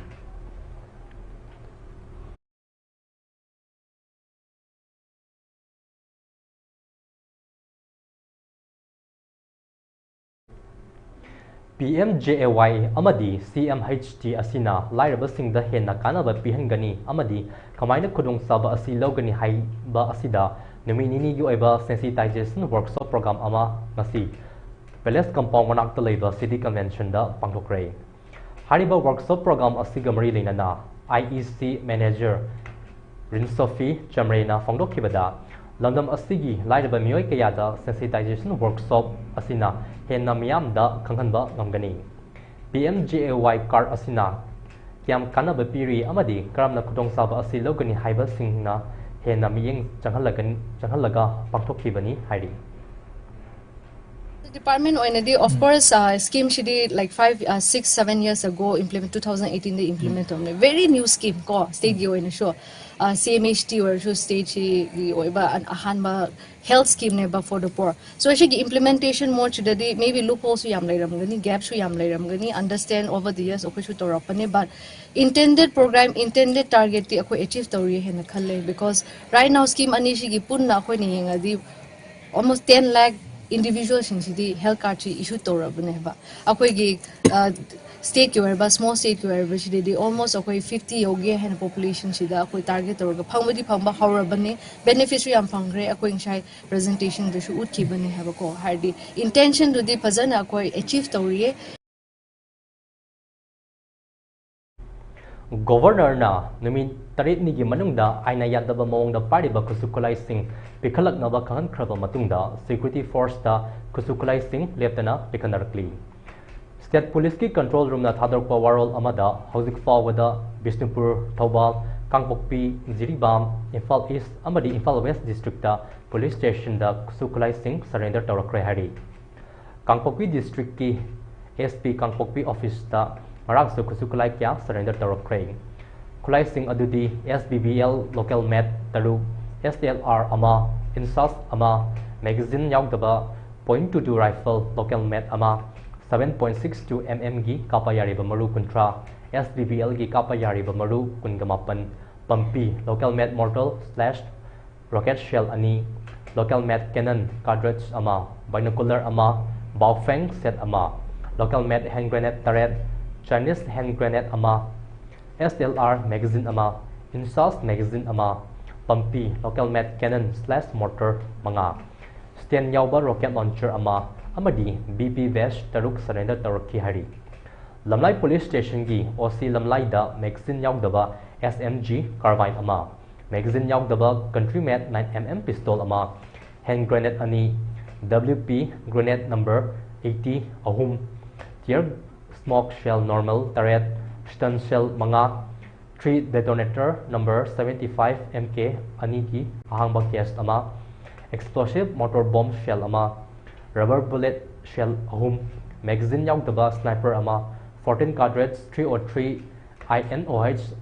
P M J ꯑꯦ ꯋꯥꯏ ꯑꯃꯗꯤ ꯁꯤ M H T ꯑꯁꯤꯅ ꯂꯥꯏꯔꯕꯁꯤꯡꯗ ꯍꯦꯟꯅ ꯀꯥꯟꯅꯕ ꯄꯤꯍꯟꯒꯅꯤ ꯑꯃꯗꯤ ꯀꯃꯥꯏꯅ ꯈꯨꯗꯣꯡꯆꯥꯕ ꯑꯁꯤ ꯂꯧꯒꯅꯤ ꯍꯥꯏꯕ ꯑꯁꯤꯗ ꯅꯨꯃꯤꯠ ꯅꯤꯅꯤꯒꯤ ꯑꯣꯏꯕ sensitization workshop program ꯑꯃ ꯉꯁꯤ Palace Compound ꯃꯅꯥꯛꯇ ꯂꯩꯕ City Conventionꯗ ꯄꯥꯡꯊꯣꯛꯈ꯭ꯔꯦ꯫ ꯍꯥꯏꯔꯤꯕ workshop program ꯑꯁꯤꯒ ꯃꯔꯤ ꯂꯩꯅꯅ I E C manager ꯔꯤꯟꯁꯣꯐꯤ ꯆꯝꯔꯦꯅ ꯐꯣꯡꯗꯣꯛꯈꯤꯕꯗ, ꯂꯝꯗꯝ ꯑꯁꯤꯒꯤ ꯂꯥꯏꯔꯕ ꯃꯤꯑꯣꯏ ꯀꯌꯥꯗ sensitization workshop ꯑꯁꯤꯅ ꯍꯦꯟꯅ ꯃꯤꯌꯥꯝꯗ ꯈꯪꯍꯟꯕ ꯉꯝꯒꯅꯤ꯫ P M J A Y card ꯑꯁꯤꯅ ꯀꯌꯥꯝ ꯀꯥꯟꯅꯕ ꯄꯤꯔꯤ ꯑꯃꯗꯤ ꯀꯔꯝꯅ ꯈꯨꯗꯣꯡꯆꯥꯕ ꯑꯁꯤ ꯂꯧꯒꯅꯤ ꯍꯥꯏꯕꯁꯤꯡꯅ ꯍꯦꯟꯅ ꯃꯤꯠꯌꯦꯡ ꯆꯪꯍꯜꯂꯒꯅꯤ-, ꯆꯪꯍꯜꯂꯒ ꯄꯥꯡꯊꯣꯛꯈꯤꯕꯅꯤ ꯍꯥꯏꯔꯤ꯫ Department ꯑꯣꯏꯅꯗꯤ, of course, uh, scheme CD like five, uh, six, seven years ago implement, two thousand eighteen the implement ꯇꯧꯔꯝꯃꯦ꯫ Very new scheme ꯀꯣ, state ꯀꯤ ꯑꯣꯏꯅꯁꯨ꯫ Uh, C M H T ꯑꯣꯏꯔꯁꯨ state ꯁꯤꯒꯤ ꯑꯣꯏꯕ ꯑꯟ-, ꯑꯍꯥꯟꯕ health scheme ꯅꯦꯕ for the poor꯫ So ꯁꯤꯒꯤ implementation mode ꯁꯤꯗꯗꯤ maybe loophole ꯁꯨ ꯌꯥꯝ ꯂꯩꯔꯝꯒꯅꯤ, gap ꯁꯨ ꯌꯥꯝ ꯂꯩꯔꯝꯒꯅꯤ, understand over the years ꯑꯩꯈꯣꯏꯁꯨ ꯇꯧꯔꯛꯄꯅꯦ, but intended program, intended target T ꯑꯩꯈꯣꯏ achieve ꯇꯧꯔꯤ ꯍꯥꯏꯅ ꯈꯜꯂꯦ, because right now scheme ꯑꯅꯤꯁꯤꯒꯤ ꯄꯨꯟꯅ ꯑꯩꯈꯣꯏꯅ ꯌꯦꯡꯉꯗꯤ almost ten lakh Individualꯁꯤꯡꯁꯤꯗꯤ health cardꯁꯤ issue ꯇꯧꯔꯕꯅꯦꯕ꯫ ꯑꯩꯈꯣꯏꯒꯤ stateꯀꯤ ꯑꯣꯏꯔꯕ, small stateꯀꯤ ꯑꯣꯏꯔꯕꯁꯤꯗꯗꯤ almost ꯑꯩꯈꯣꯏ fifty ꯌꯧꯒꯦ ꯍꯥꯏꯅ populationꯁꯤꯗ ꯑꯩꯈꯣꯏ target ꯇꯧꯔꯒ ꯐꯪꯕꯗꯤ ꯐꯪꯕ ꯍꯧꯔꯕꯅꯦ꯫ Benefitꯁꯨ ꯌꯥꯝ ꯐꯪꯈ꯭ꯔꯦ꯫ ꯑꯩꯈꯣꯏ ꯉꯁꯥꯏ presentationꯗꯁꯨ ꯎꯠꯈꯤꯕꯅꯦ ꯍꯥꯏꯕꯀꯣ꯫ ꯍꯥꯏꯗꯤ intentionꯗꯨꯗꯤ ꯐꯖꯅ ꯑꯩꯈꯣꯏ achieve ꯇꯧꯔꯤꯌꯦ꯫ ꯒꯣꯚꯔꯅꯔꯅ ꯅꯨꯃꯤꯠ ꯇꯔꯦꯠꯅꯤꯒꯤ ꯃꯅꯨꯡꯗ ꯑꯥꯏꯟꯅ ꯌꯥꯗꯕ ꯃꯑꯣꯡꯗ ꯄꯥꯏꯔꯤꯕ ꯈꯨꯠꯁꯨ ꯈꯨꯠꯂꯥꯏꯁꯤꯡ ꯄꯤꯈꯠꯂꯛꯅꯕ ꯈꯪꯍꯟꯈ꯭ꯔꯕ ꯃꯇꯨꯡꯗ, security forceꯇ ꯈꯨꯠꯁꯨ ꯈꯨꯠꯂꯥꯏꯁꯤꯡ ꯂꯦꯞꯇꯅ ꯄꯤꯈꯠꯅꯔꯛꯂꯤ꯫ State Policeꯀꯤ control roomꯅ ꯊꯥꯗꯣꯔꯛꯄ ꯋꯥꯔꯣꯜ ꯑꯃꯗ, ꯍꯧꯖꯤꯛ ꯐꯥꯎꯕꯗ ꯕꯤꯁꯅꯨꯄꯨꯔ, ꯊꯧꯕꯥꯜ, ꯀꯥꯡꯄꯣꯛꯄꯤ, ꯖꯤꯔꯤꯕꯥꯝ, ꯏꯝꯐꯥꯜ East ꯑꯃꯗꯤ ꯏꯝꯐꯥꯜ West districtꯇ police stationꯗ ꯈꯨꯠꯁꯨ ꯈꯨꯠꯂꯥꯏꯁꯤꯡ surrender ꯇꯧꯔꯛꯈ꯭ꯔꯦ ꯍꯥꯏꯔꯤ꯫ ꯀꯥꯡꯄꯣꯛꯄꯤ districtꯀꯤ SP ꯀꯥꯡꯄꯣꯛꯄꯤ officeꯇ ꯉꯔꯥꯡꯁꯨ ꯈꯨꯠꯁꯨ ꯈꯨꯠꯂꯥꯏ ꯀꯌꯥ surrender ꯇꯧꯔꯛꯈ꯭ꯔꯦ꯫ ꯈꯨꯠꯂꯥꯏꯁꯤꯡ ꯑꯗꯨꯗꯤ SBBL local mag ꯇꯔꯨꯛ, SLR ꯑꯃ, INSAS ꯑꯃ, magazine ꯌꯥꯎꯗꯕ point two two rifle local mag ꯑꯃ, seven point six two mmꯒꯤ ꯀꯥꯞꯄ ꯌꯥꯔꯤꯕ ꯃꯔꯨ ꯀꯨꯟꯊ꯭ꯔꯥ, SBBLꯒꯤ ꯀꯥꯞꯄ ꯌꯥꯔꯤꯕ ꯃꯔꯨ ꯀꯨꯟꯒ ꯃꯥꯄꯟ, ꯄꯝꯄꯤ local mag mortar slash rocket shell ꯑꯅꯤ, local mag cannon cartridge ꯑꯃ, binocular ꯑꯃ, Baofeng set ꯑꯃ, local mag hand grenade ꯇꯔꯦꯠ, Chinese hand grenade ꯑꯃ, SLR magazine ꯑꯃ, INSAS magazine ꯑꯃ, ꯄꯝꯄꯤ local mag cannon slash mortar ꯃꯉꯥ, Sten ꯌꯥꯎꯕ rocket launcher ꯑꯃ ꯑꯃꯗꯤ BP vest ꯇꯔꯨꯛ surrender ꯇꯧꯔꯛꯈꯤ ꯍꯥꯏꯔꯤ꯫ ꯂꯝꯂꯥꯏ police stationꯒꯤ OC ꯂꯝꯂꯥꯏꯗ magazine ꯌꯥꯎꯗꯕ SMG carbine ꯑꯃ, magazine ꯌꯥꯎꯗꯕ country made nine mm pistol ꯑꯃ, hand grenade ꯑꯅꯤ, WP grenade number eighty ꯑꯍꯨꯝ, tear smoke shell normal ꯇꯔꯦꯠ, stun shell ꯃꯉꯥ, three detonator number seventy five MK ꯑꯅꯤꯒꯤ ꯑꯍꯥꯡꯕ case ꯑꯃ, explosive mortar bomb shell ꯑꯃ, rubber bullet shell ꯑꯍꯨꯝ, magazine ꯌꯥꯎꯗꯕ sniper ꯑꯃ, fourteen cartridge three oh three INOH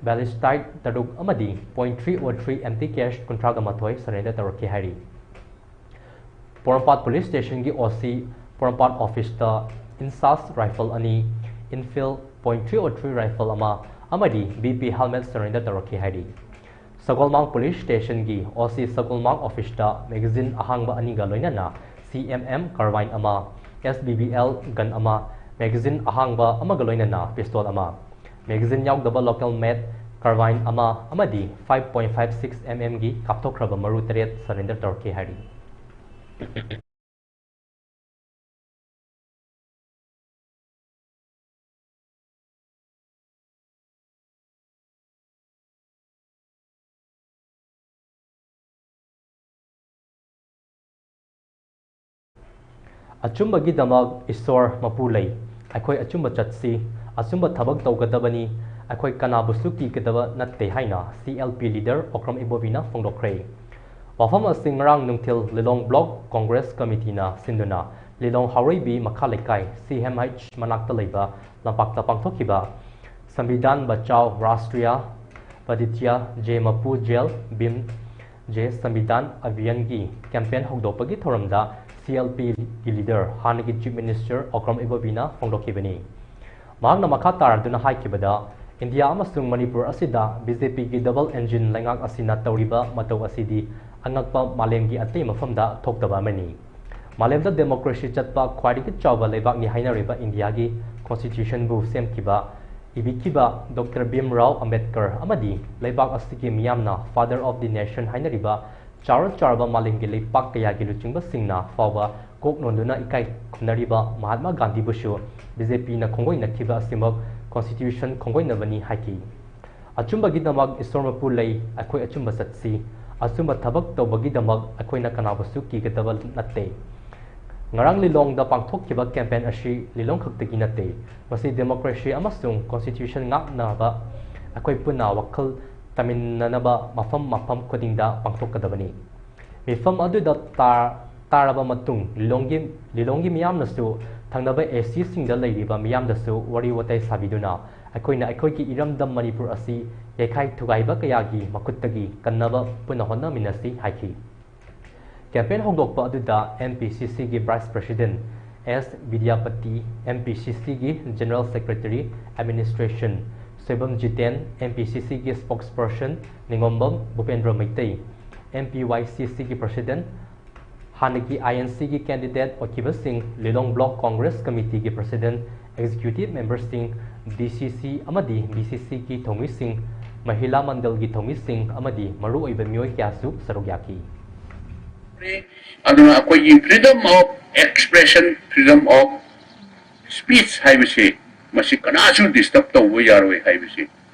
ballistic ꯇꯔꯨꯛ ꯑꯃꯗꯤ point three oh three empty cash ꯀꯨꯟꯊ꯭ꯔꯥꯒ ꯃꯥꯊꯣꯏ surrender ꯇꯧꯔꯛꯈꯤ ꯍꯥꯏꯔꯤ꯫ ꯄꯣꯔꯣꯝꯄꯥꯠ police stationꯒꯤ OC ꯄꯣꯔꯣꯝꯄꯥꯠ officeꯇ INSAS rifle ꯑꯅꯤ, Enfield point three oh three rifle ꯑꯃ ꯑꯃꯗꯤ BP helmet surrender ꯇꯧꯔꯛꯈꯤ ꯍꯥꯏꯔꯤ꯫ ꯁꯒꯣꯜꯃꯥꯡ ꯄꯨꯂꯤꯁ ꯁ꯭ꯇꯦꯁꯟꯒꯤ ꯑꯣ ꯁꯤ ꯁꯒꯣꯜꯃꯥꯡ ꯑꯣꯐꯤꯁꯇ ꯃꯦꯒꯥꯖꯤꯟ ꯑꯍꯥꯡꯕ ꯑꯅꯤꯒ ꯂꯣꯏꯅꯅ ꯁꯤ ꯑꯦꯝ ꯑꯦꯝ ꯀꯥꯔꯕꯥꯏꯟ ꯑꯃ, S B B L gun ꯑꯃ, ꯃꯦꯒꯥꯖꯤꯟ ꯑꯍꯥꯡꯕ ꯑꯃꯒ ꯂꯣꯏꯅꯅ ꯄꯤꯁꯇꯣꯜ ꯑꯃ, ꯃꯦꯒꯥꯖꯤꯟ ꯌꯥꯎꯗꯕ ꯂꯣꯀꯦꯜ ꯃꯦꯗ ꯀꯥꯔꯕꯥꯏꯟ ꯑꯃ ꯑꯃꯗꯤ five point five six M M ꯒꯤ ꯀꯥꯞꯊꯣꯛꯈ꯭ꯔꯕ ꯃꯔꯨ ꯇꯔꯦꯠ ꯁꯔꯦꯟꯗꯔ ꯇꯧꯔꯛꯈꯤ ꯍꯥꯏꯔꯤ꯫ ꯑꯆꯨꯝꯕꯒꯤꯗꯃꯛ ꯏꯁꯣꯔ ꯃꯄꯨ ꯂꯩ꯫ ꯑꯩꯈꯣꯏ ꯑꯆꯨꯝꯕ ꯆꯠꯁꯤ, ꯑꯆꯨꯝꯕ ꯊꯕꯛ ꯇꯧꯒꯗꯕꯅꯤ, ꯑꯩꯈꯣꯏ ꯀꯅꯥꯕꯨꯁꯨ ꯀꯤꯒꯗꯕ ꯅꯠꯇꯦ ꯍꯥꯏꯅ C L P leader Okram ꯏꯕꯣꯕꯤꯅ ꯐꯣꯡꯗꯣꯛꯈ꯭ꯔꯦ꯫ ꯋꯥꯐꯝ ꯑꯁꯤ ꯉꯔꯥꯡ ꯅꯨꯡꯊꯤꯜ ꯂꯤꯂꯣꯡ Block Congress Committeeꯅ ꯁꯤꯟꯗꯨꯅ ꯂꯤꯂꯣꯡ ꯍꯥꯎꯔꯩꯕꯤ ꯃꯈꯥ ꯂꯩꯀꯥꯏ C M H ꯃꯅꯥꯛꯇ ꯂꯩꯕ ꯂꯝꯄꯥꯛꯇ ꯄꯥꯡꯊꯣꯛꯈꯤꯕ ꯁꯪꯕꯤꯙꯥꯟ ꯕꯆꯥꯎ ꯔꯥꯁꯇ꯭ꯔꯤꯌꯥ ꯄꯗꯤꯇ꯭ꯌꯥ ꯖꯦ ꯃꯄꯨ ꯖꯦꯜ ꯚꯤꯝ ꯖꯦ ꯁꯪꯕꯤꯙꯥꯟ ꯑꯚꯤꯌꯥꯟꯒꯤ ꯀꯦꯝꯄꯦꯟ ꯍꯧꯗꯣꯛꯄꯒꯤ ꯊꯧꯔꯝꯗ C L Pꯒꯤ leader, ꯍꯥꯟꯅꯒꯤ Chief Minister ꯑꯣꯀ꯭ꯔꯝ ꯏꯕꯣꯕꯤꯅ ꯐꯣꯡꯗꯣꯛꯈꯤꯕꯅꯤ꯫ ꯃꯍꯥꯛꯅ ꯃꯈꯥ ꯇꯥꯔꯗꯨꯅ ꯍꯥꯏꯈꯤꯕꯗ, ꯏꯟꯗꯤꯌꯥ ꯑꯃꯁꯨꯡ ꯃꯅꯤꯄꯨꯔ ꯑꯁꯤꯗ BJPꯒꯤ double engine ꯂꯩꯉꯥꯛ ꯑꯁꯤꯅ ꯇꯧꯔꯤꯕ ꯃꯇꯧ ꯑꯁꯤꯗꯤ ꯑꯉꯛꯄ ꯃꯥꯂꯦꯝꯒꯤ ꯑꯇꯩ ꯃꯐꯝꯗ ꯊꯣꯛꯇꯕ ꯑꯃꯅꯤ꯫ ꯃꯥꯂꯦꯝꯗ democracy ꯆꯠꯄ ꯈ꯭ꯋꯥꯏꯗꯒꯤ ꯆꯥꯎꯕ ꯂꯩꯕꯥꯛꯅꯤ ꯍꯥꯏꯅꯔꯤꯕ ꯏꯟꯗꯤꯌꯥꯒꯤ constitutionꯕꯨ ꯁꯦꯝꯈꯤꯕ, ꯏꯕꯤꯈꯤꯕ Doctor ꯚꯤꯝ ꯔꯥꯎ ꯑꯝꯕꯦꯗꯀꯔ ꯑꯃꯗꯤ ꯂꯩꯕꯥꯛ ꯑꯁꯤꯒꯤ ꯃꯤꯌꯥꯝꯅ father of the nation ꯍꯥꯏꯅꯔꯤꯕ ꯆꯥꯎꯔ ꯆꯥꯎꯔꯕ ꯃꯥꯂꯦꯝꯒꯤ ꯂꯩꯄꯥꯛ ꯀꯌꯥꯒꯤ ꯂꯨꯆꯤꯡꯕꯁꯤꯡꯅ ꯐꯥꯎꯕ ꯀꯣꯛ ꯅꯣꯟꯗꯨꯅ ꯏꯀꯥꯏ ꯈꯨꯝꯅꯔꯤꯕ ꯃꯍꯥꯠꯃꯥ ꯒꯥꯟꯙꯤꯕꯨꯁꯨ BJPꯅ ꯈꯣꯡꯒꯣꯏꯅꯈꯤꯕ ꯑꯁꯤꯃꯛ constitution ꯈꯣꯡꯒꯣꯏꯅꯕꯅꯤ ꯍꯥꯏꯈꯤ꯫ ꯑꯆꯨꯝꯕꯒꯤꯗꯃꯛ ꯏꯁꯣꯔ ꯃꯄꯨ ꯂꯩ, ꯑꯩꯈꯣꯏ ꯑꯆꯨꯝꯕ ꯆꯠꯁꯤ꯫ ꯑꯆꯨꯝꯕ ꯊꯕꯛ ꯇꯧꯕꯒꯤꯗꯃꯛ ꯑꯩꯈꯣꯏꯅ ꯀꯅꯥꯕꯨꯁꯨ ꯀꯤꯒꯗꯕ ꯅꯠꯇꯦ꯫ ꯉꯔꯥꯡ ꯂꯤꯂꯣꯡꯗ ꯄꯥꯡꯊꯣꯛꯈꯤꯕ campaign ꯑꯁꯤ ꯂꯤꯂꯣꯡ ꯈꯛꯇꯒꯤ ꯅꯠꯇꯦ꯫ ꯃꯁꯤ democracy ꯑꯃꯁꯨꯡ constitution ꯉꯥꯛꯅꯕ ꯑꯩꯈꯣꯏ ꯄꯨꯟꯅ ꯋꯥꯈꯜ ꯇꯥꯃꯤꯟꯅꯅꯕ ꯃꯐꯝ ꯃꯐꯝ ꯈꯨꯗꯤꯡꯗ ꯄꯥꯡꯊꯣꯛꯀꯗꯕꯅꯤ꯫ ꯃꯤꯐꯝ ꯑꯗꯨꯗ ꯇꯥ-, ꯇꯥꯔꯕ ꯃꯇꯨꯡ ꯂꯤꯂꯣꯡꯒꯤ, ꯂꯤꯂꯣꯡꯒꯤ ꯃꯤꯌꯥꯝꯅꯁꯨ ꯊꯪꯅꯕ ACꯁꯤꯡꯗ ꯂꯩꯔꯤꯕ ꯃꯤꯌꯥꯝꯗꯁꯨ ꯋꯥꯔꯤ ꯋꯥꯇꯥꯏ ꯁꯥꯕꯤꯗꯨꯅ ꯑꯩꯈꯣꯏꯅ ꯑꯩꯈꯣꯏꯒꯤ ꯏꯔꯝꯗꯝ ꯃꯅꯤꯄꯨꯔ ꯑꯁꯤ ꯌꯩꯈꯥꯏ ꯊꯨꯒꯥꯏꯕ ꯀꯌꯥꯒꯤ ꯃꯈꯨꯠꯇꯒꯤ ꯀꯟꯅꯕ ꯄꯨꯟꯅ ꯍꯣꯠꯅꯃꯤꯟꯅꯁꯤ ꯍꯥꯏꯈꯤ꯫ Campaign ꯍꯧꯗꯣꯛꯄ ꯑꯗꯨꯗ MPCCꯒꯤ Vice President S Bidyapati, MPCCꯒꯤ General Secretary Administration Soibam Jiten, M P C Cꯒꯤ spokesperson ꯅꯤꯉꯣꯝꯕꯝ ꯚꯨꯄꯦꯟꯗ꯭ꯔ Meitei, M P Y C Cꯒꯤ president, ꯍꯥꯟꯅꯒꯤ I N Cꯒꯤ candidate ꯑꯣꯏꯈꯤꯕꯁꯤꯡ, Lilong Block Congress Committeeꯒꯤ president, executive memberꯁꯤꯡ, D C C ꯑꯃꯗꯤ B C Cꯒꯤ ꯊꯧꯃꯤꯁꯤꯡ, ꯃꯍꯤꯂꯥ ꯃꯟꯗꯜꯒꯤ ꯊꯧꯃꯤꯁꯤꯡ ꯑꯃꯗꯤ ꯃꯔꯨꯑꯣꯏꯕ ꯃꯤꯑꯣꯏ ꯀꯌꯥꯁꯨ ꯁꯔꯨꯛ ꯌꯥꯈꯤ꯫ ꯑꯗꯨꯅ ꯑꯩꯈꯣꯏꯒꯤ freedom of expression, freedom of speech ꯍꯥꯏꯕꯁꯤ ꯃꯁꯤ ꯀꯅꯥꯁꯨ disturb ꯇꯧꯕ ꯌꯥꯔꯣꯏ ꯍꯥꯏꯕꯁꯤ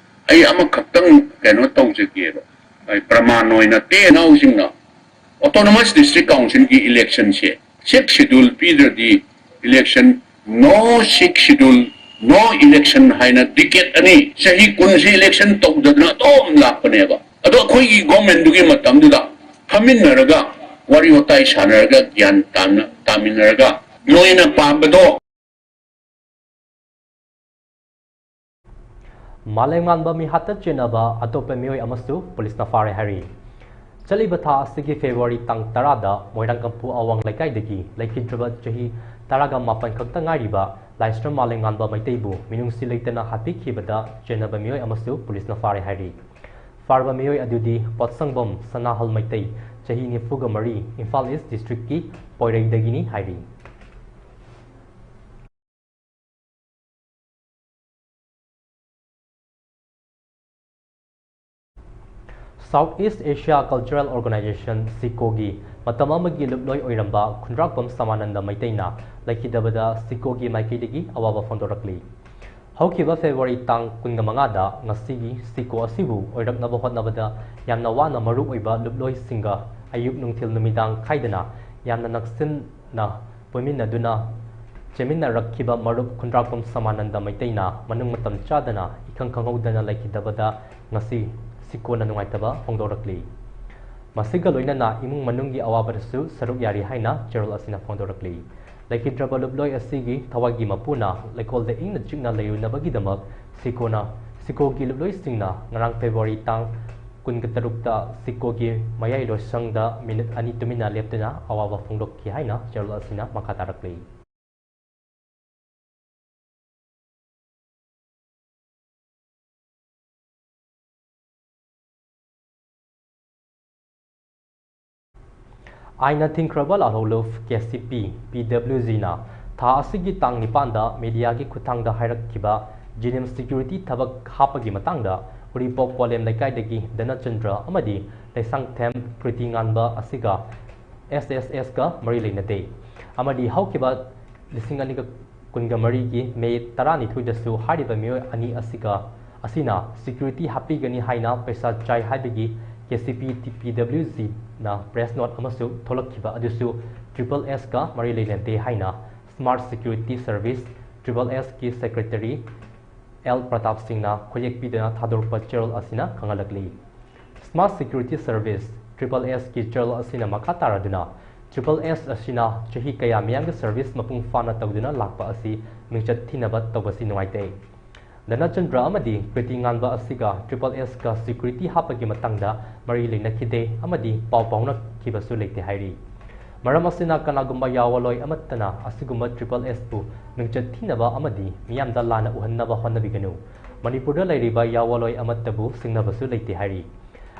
ꯑꯩ ꯑꯃꯈꯛꯇꯪ ꯀꯩꯅꯣ ꯇꯧꯖꯒꯦꯕ꯫ ꯑꯩ ꯄ꯭ꯔꯃꯥꯟ ꯑꯣꯏꯅ ꯇꯦ ꯏꯅꯥꯎꯁꯤꯡꯅ autonomous district councilꯒꯤ electionꯁꯦ sixth schedule ꯄꯤꯗ꯭ꯔꯗꯤ election, no sixth schedule, no election ꯍꯥꯏꯅ decade ꯑꯅꯤ, ꯆꯍꯤ ꯀꯨꯟꯁꯤ election ꯇꯧꯗꯗꯅ ꯑꯗꯨꯝ ꯂꯥꯛꯄꯅꯦꯕ꯫ ꯑꯗꯣ ꯑꯩꯈꯣꯏꯒꯤ governmentꯗꯨꯒꯤ ꯃꯇꯝꯗꯨꯗ ꯐꯝꯃꯤꯟꯅꯔꯒ ꯋꯥꯔꯤ ꯋꯥꯇꯥꯏ ꯁꯥꯟꯅꯔꯒ ꯒ꯭ꯌꯥꯟ ꯇꯥꯅ ꯇꯥꯃꯤꯟꯅꯔꯒ ꯅꯣꯏꯅ ꯄꯥꯝꯕꯗꯣ꯫ ꯃꯥꯂꯦꯝꯉꯥꯟꯕ ꯃꯤꯍꯥꯠꯇ ꯆꯦꯟꯅꯕ ꯑꯇꯣꯞꯄ ꯃꯤꯑꯣꯏ ꯑꯃꯁꯨ ꯄꯨꯂꯤꯁꯅ ꯐꯥꯔꯦ ꯍꯥꯏꯔꯤ꯫ ꯆꯠꯂꯤꯕ ꯊꯥ ꯑꯁꯤꯒꯤ February ꯇꯥꯡ ꯇꯔꯥꯗ ꯃꯣꯏꯔꯥꯡꯀꯝꯄꯨ ꯑꯋꯥꯡ ꯂꯩꯀꯥꯏꯗꯒꯤ ꯂꯩꯈꯤꯗ꯭ꯔꯕ ꯆꯍꯤ ꯇꯔꯥꯒ ꯃꯥꯄꯟ ꯈꯛꯇ ꯉꯥꯏꯔꯤꯕ ꯂꯥꯏꯁ꯭ꯔꯝ ꯃꯥꯂꯦꯝꯉꯥꯟꯕ ꯃꯩꯇꯩꯕꯨ ꯃꯤꯅꯨꯡꯁꯤ ꯂꯩꯇꯅ ꯍꯥꯠꯄꯤꯈꯤꯕꯗ ꯆꯦꯟꯅꯕ ꯃꯤꯑꯣꯏ ꯑꯃꯁꯨ ꯄꯨꯂꯤꯁꯅ ꯐꯥꯔꯦ ꯍꯥꯏꯔꯤ꯫ ꯐꯥꯔꯕ ꯃꯤꯑꯣꯏ ꯑꯗꯨꯗꯤ ꯄꯣꯠꯁꯪꯕꯝ ꯁꯅꯥꯍꯜ ꯃꯩꯇꯩ, ꯆꯍꯤ ꯅꯤꯐꯨꯒ ꯃꯔꯤ, ꯏꯝꯐꯥꯜ East Districtꯀꯤ ꯄꯣꯏꯔꯩꯗꯒꯤꯅꯤ ꯍꯥꯏꯔꯤ꯫ South East Asia Cultural Organisation, ꯁꯤꯀꯣꯒꯤ ꯃꯇꯝ ꯑꯃꯒꯤ ꯂꯨꯞꯂꯣꯏ ꯑꯣꯏꯔꯝꯕ ꯈꯨꯟꯗ꯭ꯔꯥꯛꯄꯝ ꯁꯃꯥꯅꯟꯗ ꯃꯩꯇꯩꯅ ꯂꯩꯈꯤꯗꯕꯗ ꯁꯤꯀꯣꯒꯤ ꯃꯥꯏꯀꯩꯗꯒꯤ ꯑꯋꯥꯕ ꯐꯣꯡꯗꯣꯔꯛꯂꯤ꯫ ꯍꯧꯈꯤꯕ February ꯇꯥꯡ ꯀꯨꯟꯒ ꯃꯉꯥꯗ ꯉꯁꯤꯒꯤ ꯁꯤꯀꯣ ꯑꯁꯤꯕꯨ ꯑꯣꯏꯔꯛꯅꯕ ꯍꯣꯠꯅꯕꯗ ꯌꯥꯝꯅ ꯋꯥꯅ ꯃꯔꯨ ꯑꯣꯏꯕ ꯂꯨꯞꯂꯣꯏꯁꯤꯡꯒ ꯑꯌꯨꯛ ꯅꯨꯡꯊꯤꯜ ꯅꯨꯃꯤꯗꯥꯡ ꯈꯥꯏꯗꯅ ꯌꯥꯝꯅ ꯅꯛꯁꯤꯟꯅ ꯄꯨꯟꯃꯤꯟꯅꯗꯨꯅ ꯆꯦꯟꯃꯤꯟꯅꯔꯛꯈꯤꯕ ꯃꯔꯨꯞ ꯈꯨꯟꯗ꯭ꯔꯥꯛꯄꯝ ꯁꯃꯥꯅꯟꯗ ꯃꯩꯇꯩꯅ ꯃꯅꯨꯡ ꯃꯇꯝ ꯆꯥꯗꯅ ꯏꯈꯪ ꯈꯪꯍꯧꯗꯅ ꯂꯩꯈꯤꯗꯕꯗ ꯉꯁꯤ ꯁꯤꯀꯣꯅ ꯅꯨꯡꯉꯥꯏꯇꯕ ꯐꯣꯡꯗꯣꯔꯛꯂꯤ꯫ ꯃꯁꯤꯒ ꯂꯣꯏꯅꯅ ꯏꯃꯨꯡ ꯃꯅꯨꯡꯒꯤ ꯑꯋꯥꯕꯗꯁꯨ ꯁꯔꯨꯛ ꯌꯥꯔꯤ ꯍꯥꯏꯅ ꯆꯦꯔꯣꯜ ꯑꯁꯤꯅ ꯐꯣꯡꯗꯣꯔꯛꯂꯤ꯫ ꯂꯩꯈꯤꯗ꯭ꯔꯕ ꯂꯨꯞꯂꯣꯏ ꯑꯁꯤꯒꯤ ꯊꯋꯥꯏꯒꯤ ꯃꯄꯨꯅ ꯂꯩꯀꯣꯜꯗ ꯏꯪꯅ ꯆꯤꯛꯅ ꯂꯩꯔꯨꯅꯕꯒꯤꯗꯃꯛ ꯁꯤꯀꯣꯅ, ꯁꯤꯀꯣꯒꯤ ꯂꯨꯞꯂꯣꯏꯁꯤꯡꯅ ꯉꯔꯥꯡ February ꯇꯥꯡ ꯀꯨꯟꯒ ꯇꯔꯨꯛꯇ ꯁꯤꯀꯣꯒꯤ ꯃꯌꯥꯏ ꯂꯣꯏꯁꯪꯗ ꯃꯤꯅꯤꯠ ꯑꯅꯤ ꯇꯨꯃꯤꯟꯅ ꯂꯦꯞꯇꯨꯅ ꯑꯋꯥꯕ ꯐꯣꯡꯗꯣꯛꯈꯤ ꯍꯥꯏꯅ ꯆꯦꯔꯣꯜ ꯑꯁꯤꯅ ꯃꯈꯥ ꯇꯥꯔꯛꯂꯤ꯫ ꯑꯥꯏꯟꯅ ꯊꯤꯡꯈ꯭ꯔꯕ ꯂꯥꯜꯍꯧꯂꯨꯞ ꯀꯦ ꯁꯤ ꯄꯤ, ꯄꯤ ꯗꯕ꯭ꯂꯤꯎ ꯖꯤꯅ ꯊꯥ ꯑꯁꯤꯒꯤ ꯇꯥꯡ ꯅꯤꯄꯥꯟꯗ ꯃꯦꯗꯤꯌꯥꯒꯤ ꯈꯨꯠꯊꯥꯡꯗ ꯍꯥꯏꯔꯛꯈꯤꯕ ꯖꯤꯅꯤꯝꯁ ꯁꯦꯀ꯭ꯌꯨꯔꯤꯇꯤ ꯊꯕꯛ ꯍꯥꯞꯄꯒꯤ ꯃꯇꯥꯡꯗ ꯎꯔꯤꯄꯣꯛ ꯀ꯭ꯋꯥꯂꯦꯝ ꯂꯩꯀꯥꯏꯗꯒꯤ ꯙꯅꯆꯟꯗ꯭ꯔ ꯑꯃꯗꯤ ꯂꯩꯁꯥꯡꯊꯦꯝ ꯀ꯭ꯔꯤꯇꯤ ꯉꯥꯟꯕ ꯑꯁꯤꯒ ꯑꯦꯁ ꯑꯦꯁ ꯑꯦꯁꯀ ꯃꯔꯤ ꯂꯩꯅꯗꯦ ꯑꯃꯗꯤ ꯍꯧꯈꯤꯕ ꯂꯤꯁꯤꯡ ꯑꯅꯤꯒ ꯀꯨꯟꯒ ꯃꯔꯤꯒꯤ ꯃꯦ ꯇꯔꯥꯅꯤꯊꯣꯏꯗꯁꯨ ꯍꯥꯏꯔꯤꯕ ꯃꯤꯑꯣꯏ ꯑꯅꯤ ꯑꯁꯤꯒ, ꯑꯁꯤꯅ ꯁꯦꯀ꯭ꯌꯨꯔꯤꯇꯤ ꯍꯥꯞꯄꯤꯒꯅꯤ ꯍꯥꯏꯅ ꯄꯩꯁꯥ ꯆꯥꯏ ꯍꯥꯏꯕꯒꯤ K C P T P W ꯖꯤꯅ ꯄ꯭ꯔꯦꯁ ꯅꯣꯠ ꯑꯃꯁꯨ ꯊꯣꯛꯂꯛꯈꯤꯕ ꯑꯗꯨꯁꯨ ꯇ꯭ꯔꯤꯄꯜ ꯑꯦꯁꯀ ꯃꯔꯤ ꯂꯩꯅꯗꯦ ꯍꯥꯏꯅ ꯁ꯭ꯃꯥꯔꯠ ꯁꯦꯀ꯭ꯌꯨꯔꯤꯇꯤ ꯁꯔꯚꯤꯁ, ꯇ꯭ꯔꯤꯄꯜ ꯑꯦꯁꯀꯤ ꯁꯦꯀ꯭ꯔꯦꯇꯔꯤ ꯑꯦꯜ ꯄ꯭ꯔꯇꯥꯞ ꯁꯤꯡꯅ ꯈꯣꯏꯌꯦꯛ ꯄꯤꯗꯨꯅ ꯊꯥꯗꯣꯔꯛꯄ ꯆꯦꯔꯣꯜ ꯑꯁꯤꯅ ꯈꯪꯍꯜꯂꯛꯂꯤ꯫ ꯁ꯭ꯃꯥꯔꯠ ꯁꯦꯀ꯭ꯌꯨꯔꯤꯇꯤ ꯁꯔꯚꯤꯁ, ꯇ꯭ꯔꯤꯄꯜ ꯑꯦꯁꯀꯤ ꯆꯦꯔꯣꯜ ꯑꯁꯤꯅ ꯃꯈꯥ ꯇꯥꯔꯗꯨꯅ, ꯇ꯭ꯔꯤꯄꯜ ꯑꯦꯁ ꯑꯁꯤꯅ ꯆꯍꯤ ꯀꯌꯥ ꯃꯤꯌꯥꯝꯒꯤ ꯁꯔꯚꯤꯁ ꯃꯄꯨꯡ ꯐꯥꯅ ꯇꯧꯗꯨꯅ ꯂꯥꯛꯄ ꯑꯁꯤ ꯃꯤꯡꯆꯠ ꯊꯤꯅꯕ ꯇꯧꯕꯁꯤ ꯅꯨꯡꯉꯥꯏꯇꯦ꯫ ꯙꯅꯆꯟꯗ꯭ꯔ ꯑꯃꯗꯤ ꯀ꯭ꯔꯤꯇꯤ ꯉꯥꯟꯕ ꯑꯁꯤꯒ ꯇ꯭ꯔꯤꯄꯜ ꯑꯦꯁꯀ ꯁꯦꯀ꯭ꯌꯨꯔꯤꯇꯤ ꯍꯥꯞꯄꯒꯤ ꯃꯇꯥꯡꯗ ꯃꯔꯤ ꯂꯩꯅꯈꯤꯗꯦ ꯑꯃꯗꯤ ꯄꯥꯎ ꯐꯥꯎꯅꯈꯤꯕꯁꯨ ꯂꯩꯇꯦ ꯍꯥꯏꯔꯤ꯫ ꯃꯔꯝ ꯑꯁꯤꯅ ꯀꯅꯥꯒꯨꯝꯕ ꯌꯥꯑꯣꯜꯂꯣꯏ ꯑꯃꯠꯇꯅ ꯑꯁꯤꯒꯨꯝꯕ ꯇ꯭ꯔꯤꯄꯜ ꯑꯦꯁꯄꯨ ꯃꯤꯡꯆꯠ ꯊꯤꯅꯕ ꯑꯃꯗꯤ ꯃꯤꯌꯥꯝꯗ ꯂꯥꯟꯅ ꯎꯍꯟꯅꯕ ꯍꯣꯠꯅꯕꯤꯒꯅꯨ꯫ ꯃꯅꯤꯄꯨꯔꯗ ꯂꯩꯔꯤꯕ ꯌꯥꯑꯣꯜꯂꯣꯏ ꯑꯃꯠꯇꯕꯨ ꯁꯤꯡꯅꯕꯁꯨ ꯂꯩꯇꯦ ꯍꯥꯏꯔꯤ꯫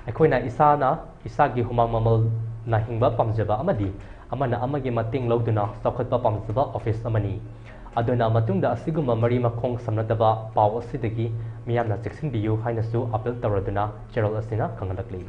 ꯑꯩꯈꯣꯏꯅ ꯏꯁꯥꯅ ꯏꯁꯥꯒꯤ ꯍꯨꯃꯥꯡ ꯃꯃꯜꯅ ꯍꯤꯡꯕ ꯄꯥꯝꯖꯕ ꯑꯃꯗꯤ ꯑꯃꯅ ꯑꯃꯒꯤ ꯃꯇꯦꯡ ꯂꯧꯗꯨꯅ ꯆꯥꯎꯈꯠꯄ ꯄꯥꯝꯖꯕ ꯑꯣꯐꯤꯁ ꯑꯃꯅꯤ꯫ ꯑꯗꯨꯅ ꯃꯇꯨꯡꯗ ꯑꯁꯤꯒꯨꯝꯕ ꯃꯔꯤ ꯃꯈꯣꯡ ꯁꯝꯅꯗꯕ ꯄꯥꯎ ꯑꯁꯤꯗꯒꯤ ꯃꯤꯌꯥꯝꯅ ꯆꯦꯛꯁꯤꯟꯕꯤꯌꯨ ꯍꯥꯏꯅꯁꯨ ꯑꯥꯄꯤꯜ ꯇꯧꯔꯗꯨꯅ ꯆꯦꯔꯣꯜ ꯑꯁꯤꯅ ꯈꯪꯍꯜꯂꯛꯂꯤ꯫